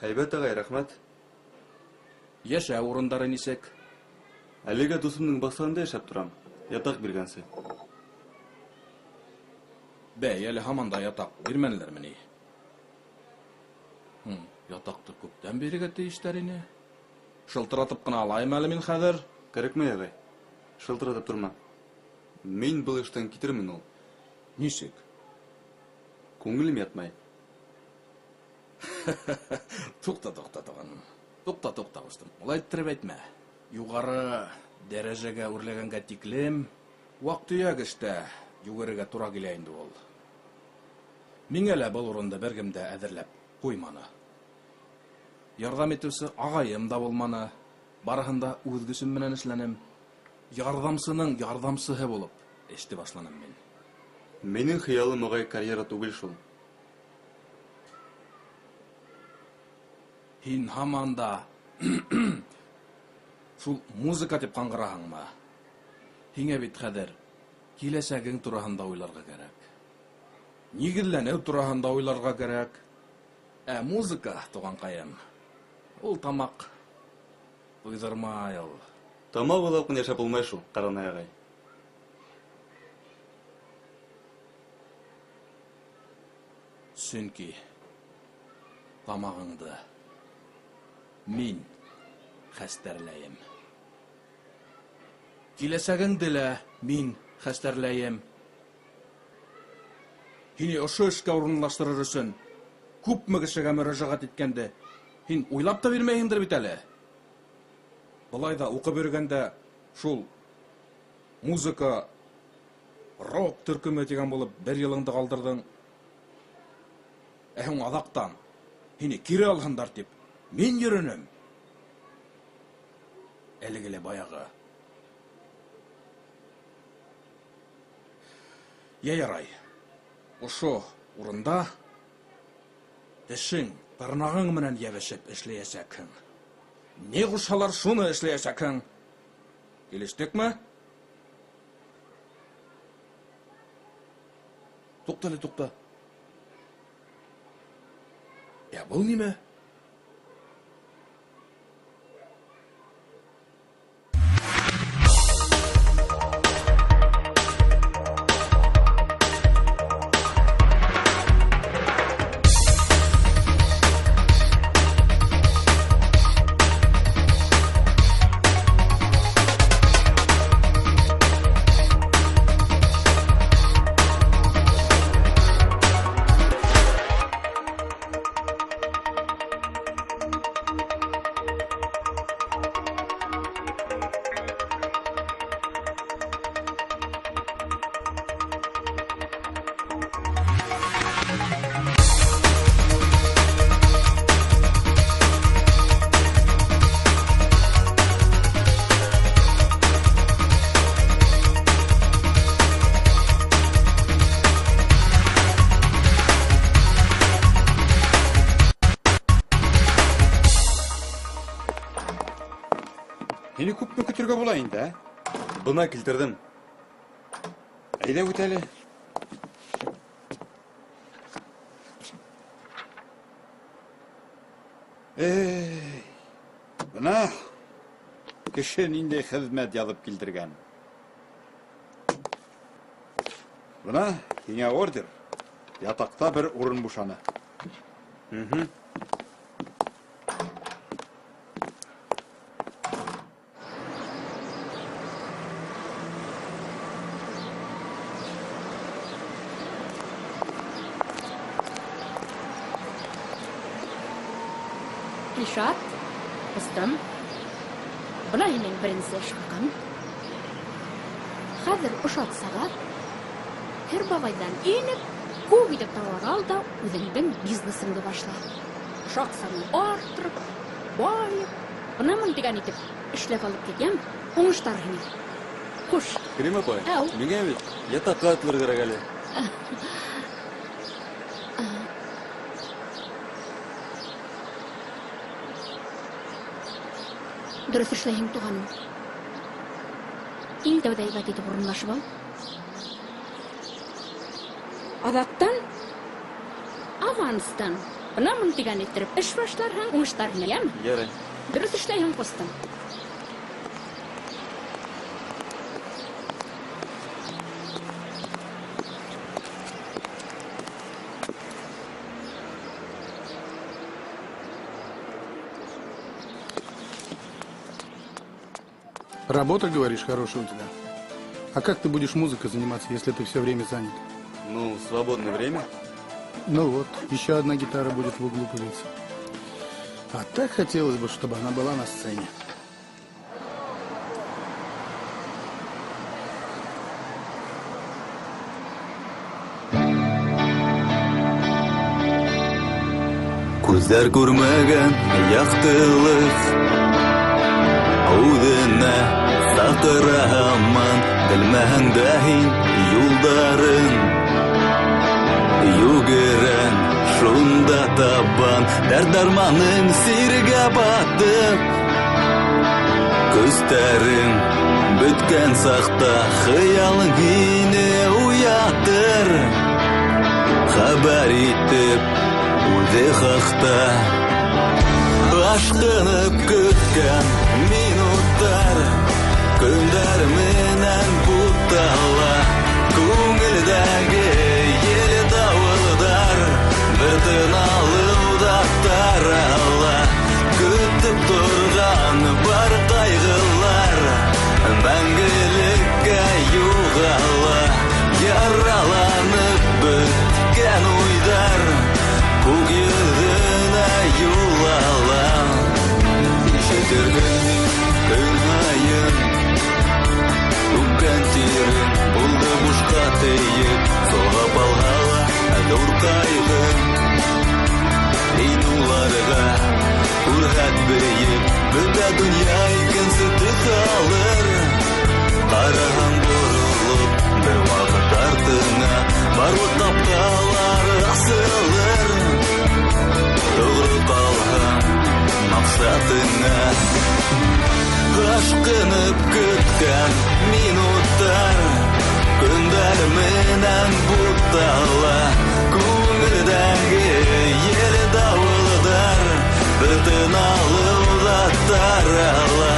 Һәйбәт, ағай, рәхмәт. Йәшәү урындары нисек? Әлегә дуҫымдың баҡсаһында йәшәп торам, ятаҡ биргәнсе. Бәй, әле һаман да ятаҡ бирмәнеләрме ни? Ятаҡты күптән бирергә тейештәр ине. Шылтыратып ҡына алайым әле мин хәҙер. Кәрәкмәй, ағай. Шылтыратып торма. Мин был эштән китермен ул. Нисек? Күңелем ятмай. Туҡта, туҡта, туғаным. Туҡта, туҡта, ҡустым. Улай иттереп әйтмә. Юғары дәрәжәгә үрләгәнгә тиклем ваҡ-төйәк эштә йүгерергә тура килә инде ул. Миңә лә был урынды бер кем дә әҙерләп ҡуйманы. Ярҙам итеүсе ағайым да булманы. Барыһын да үҙ көсөм менән эшләнем. Ярҙамсының ярҙамсыһы булып эште башланым мин. Минең хыялым, ағай, карьера түгел шул. Һин һаман да шул музыка тип ҡаңғыраһыңмы? Һиңә бит хәҙер киләсәгең тураһында уйларға кәрәк. Нигеҙләнеү тураһында уйларға кәрәк. Ә музыка, туғанҡайым, ул тамаҡ туйҙырмай ул. Тамаҡ уйлап ҡына йәшәп булмай шул, Ҡаранай ағай. Сөнки тамағыңды мин хәстәрләйем. Киләсәгеңде лә мин хәстәрләйем. Һине ошо эшкә урынлаштырыр өсөн күпме кешегә мөрәжәғәт иткәнде һин уйлап та бирмәйһеңдер бит әле. Былай ҙа уҡып йөрөгәндә шул музыка, рок төркөмө тигән булып бер йылыңды ҡалдырҙың. Ә һуң аҙаҡтан һине кире алһындар тип мин йөрөнөм. Әлеге лә баяғы. Йә, ярай. Ошо урында тешең, тырнағың менән йәбешеп эшләйәсәкһең. Ни ҡушһалар, шуны эшләйәсәкһең. Килештекме? Туҡта әле, туҡта. Ә был нимә? Һине күпме көтөргә була инде, ә? Бына килтерҙем. Әйҙә үт әле. Эй, бына кеше ниндәй хеҙмәт яҙып килтергән. Бына һиңә ордер. Ятаҡта бер урын бушаны. Илшат, ҡустым, бына һинең беренсе эш хаҡың. Хәҙер ошо аҡсаға Һер бабайҙан инеп, күп итеп тауар ал да үҙеңдең бизнесыңды башла. Ошо аҡсаны арттырып, байып, бынамын тигән итеп эшләп алып кит, йәме? Уңыштар һиңә. Хуш. Керим апай, Әү. миңә бит ятаҡҡа атылыр кәрәк әле. Дөрөҫ эшләйһең, туғаным. Иң тәүҙә һәйбәт итеп урынлашып ал. Аҙаҡтан, аванстан, бынамын тигән иттереп эш башларһың, уңыштар һиңә, йәме? Ярай. Дөрөҫ эшләйһең, ҡустым. Работа, говоришь, хорошая у тебя. А как ты будешь музыкой заниматься, если ты все время занят? Ну, свободное время. Ну вот, еще одна гитара будет в углу пылиться. А так хотелось бы, чтобы она была на сцене. Күҙҙәр күрмәгән яҡтылыҡ үҙенә саҡыра һаман, белмәһәң дә һин юлдарын. Йүгерәң шунда табан, дәрт-дарманың сиргә батып, көстәрең бөткән саҡта хыялың һине уятыр, хәбәр итеп үҙе хаҡта. Ашҡынып көткән минуттар көндәр менән бутала, күңелдәге ел дауылдар бер тын алыуҙа тарала. Көтөп торған бар ҡайғылар мәңгелеккә юғала, яраланып бөткән уйҙар күк йөҙөнә юл ала. Ишетерһең көн һайын түккән тирең булды бушҡа тейеп, солғап алһа ла ҙур ҡайғы. Һин уларға күрһәт бейеп, бөтә донъя икенсе төҫ алыр. Ҡараһаң боролоп бер ваҡыт артыңа, барлыҡ ҡапҡалар асылыр. Тоғро ҡалһаң маҡсатыңа. Ашҡынып көткән минуттар көндәр менән бутала, күңелдәге ел дауылдар бер тын алыуҙа тарала.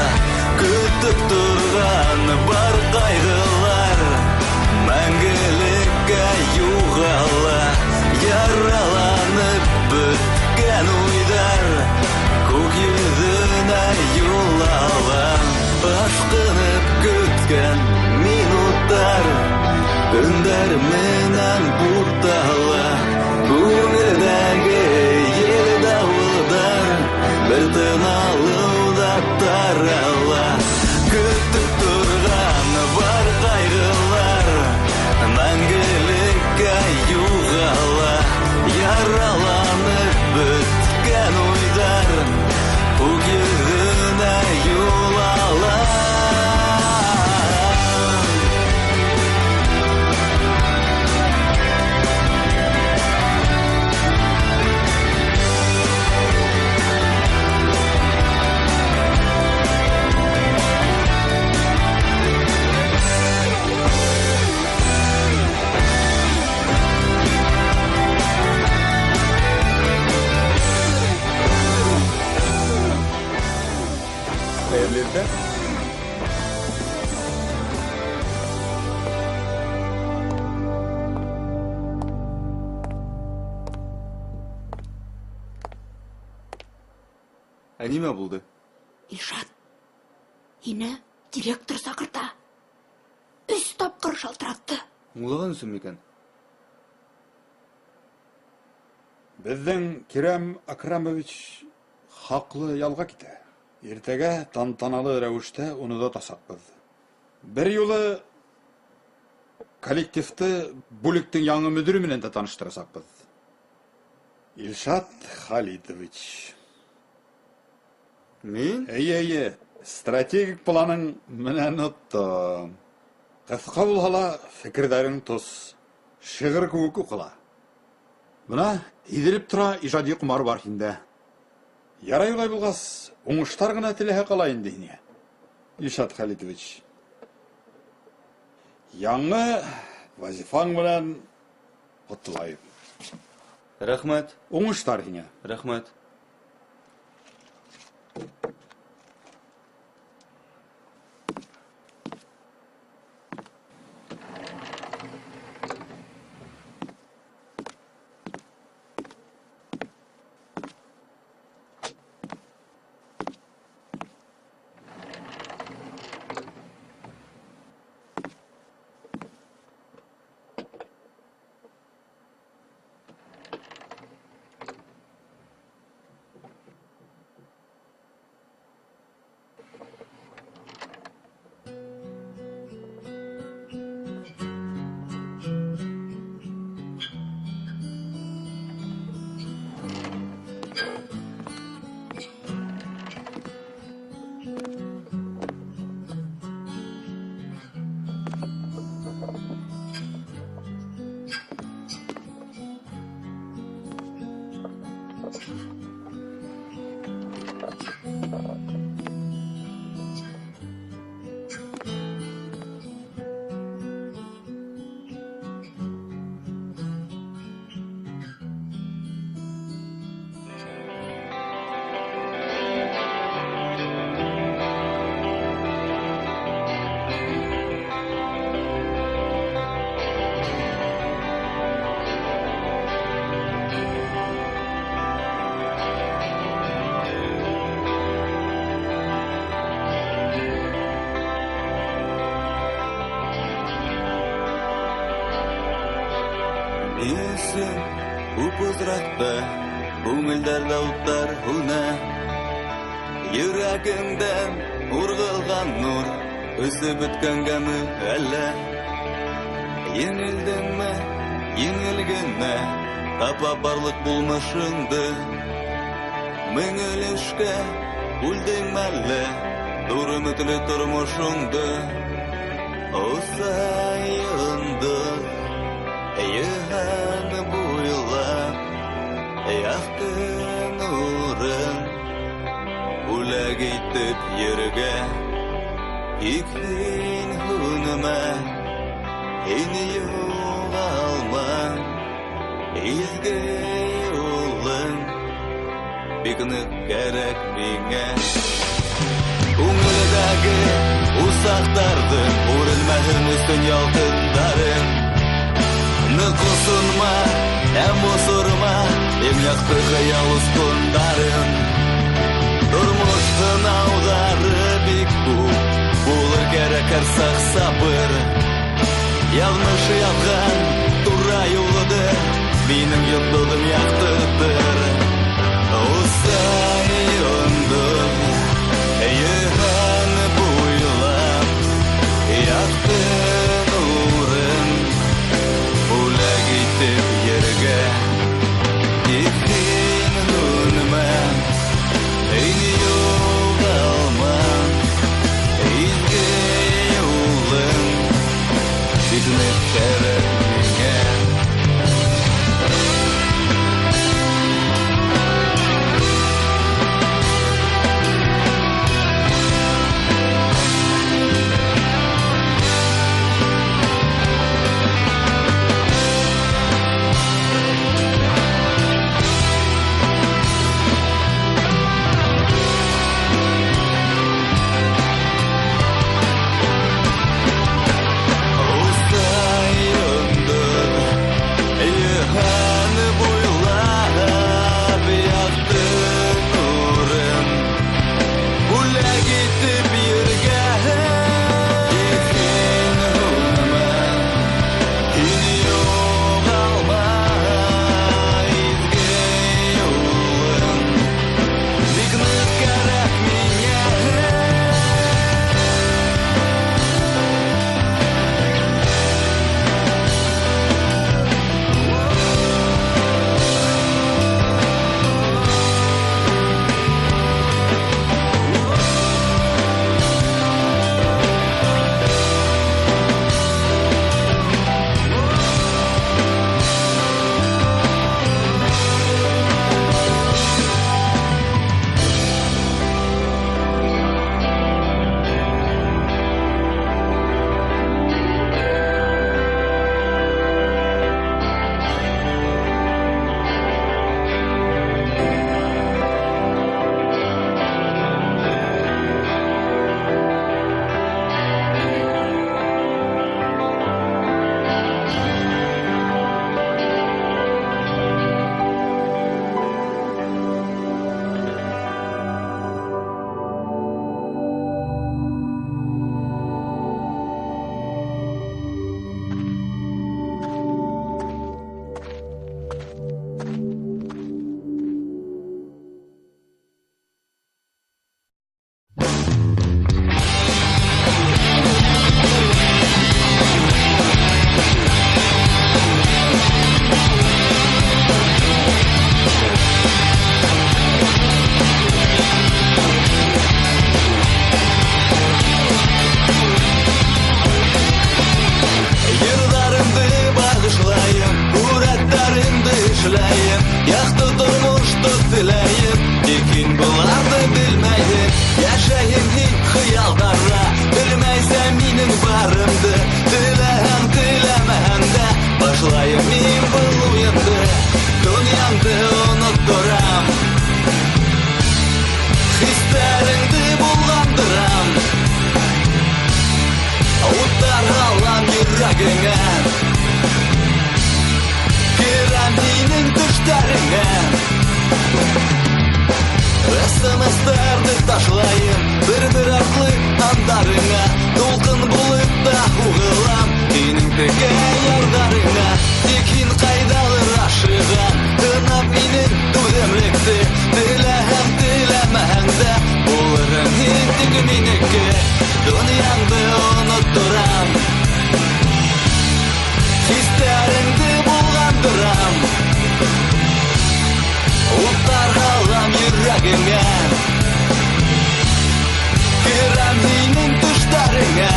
Көтөп торған бар ҡайғылар мәңгелеккә юғала, яраланып бөткән уйҙар күк йөҙөнә юл ала. Ашҡынып көткән минуттар көндәр менән бутала, күңелдәге ел дауылдар бер тын алыуҙа тарала. Көтөп торған бар ҡайғылар мәңгелеккә юғала, яраланып бөткән уйҙар күк йөҙөнә юл ала. Хәйерле иртә. Ә нимә булды? Илшат, һине директор саҡырта. 3 тапҡыр шалтыратты. Аңлаған өсөн микән? Беҙҙең Кирам Акрамович хаҡлы ялға китә. Иртәгә тантаналы рәүештә уны оҙатасаҡбыҙ. Бер юлы коллективты бүлектең яңы мөдире менән дә таныштырасаҡбыҙ. Илшат Халитович. Мин? Эйе, эйе. Стратегик планың менән оттом. Ҡыҫҡа булһа ла фекерҙәрең тос. Шиғыр кеүек уҡыла. Бына һиҙелеп тора ижади ҡомар бар һиндә. Ярай улай булғас, уңыштар ғына теләһә ҡала инде һиңә. Илшат Халитович. Яңы вазифаң менән ҡотлайым. Рәхмәт. Уңыштар һиңә. Рәхмәт. Күп күңелдәрҙә уттар һүнә, йөрәгеңдән урғылған нур өсөп бөткәнгәме әллә? Еңелдеңме, еңел генә тапа барлыҡ булмышыңды, мең өлөшкә бүлдеңме әллә ҙур өмөтлө тормошоңдо? Осайынды йыһан буйлап яҡты нурын бүләк итеп ергә, тик һин һүнмә, һин юғалма, изге юлың бик ныҡ кәрәк миңә. Күңелдәге усаҡтарҙың үрелмәһен өсөн ялҡындарын, ныҡ осонма һәм осорма иң яҡты хыял осҡондарын. Тормош һынауҙары бик күп, булыр кәрәк һәр саҡ сабыр. Яҙмыш яҙған тура юлды минең йондоҙом яҡтыртыр. Усан йондоҙ йыһан буйлап яҡты нурын бүләк итеп ергә, тик һин һүнмә, һин юғалма, изге юлың бик ныҡ кәрәк миңә. Бик йөрәгеңә. Керәм һинең төштәреңә. СМС-тарҙы ташлайым бер-бер артлы андарыңа. Тулҡын булып та һуғылам һинең текә ярҙарыңа. Тик һин ҡайҙалыр ашыға, һынап минең түҙемлекте. Теләһәң, теләмәһәң дә, булырһың һин тик минеке. Донъяңды онотторам, хистәреңде болғандырам. Уттар һалам йөрәгеңә, керәм һинең төштәреңә.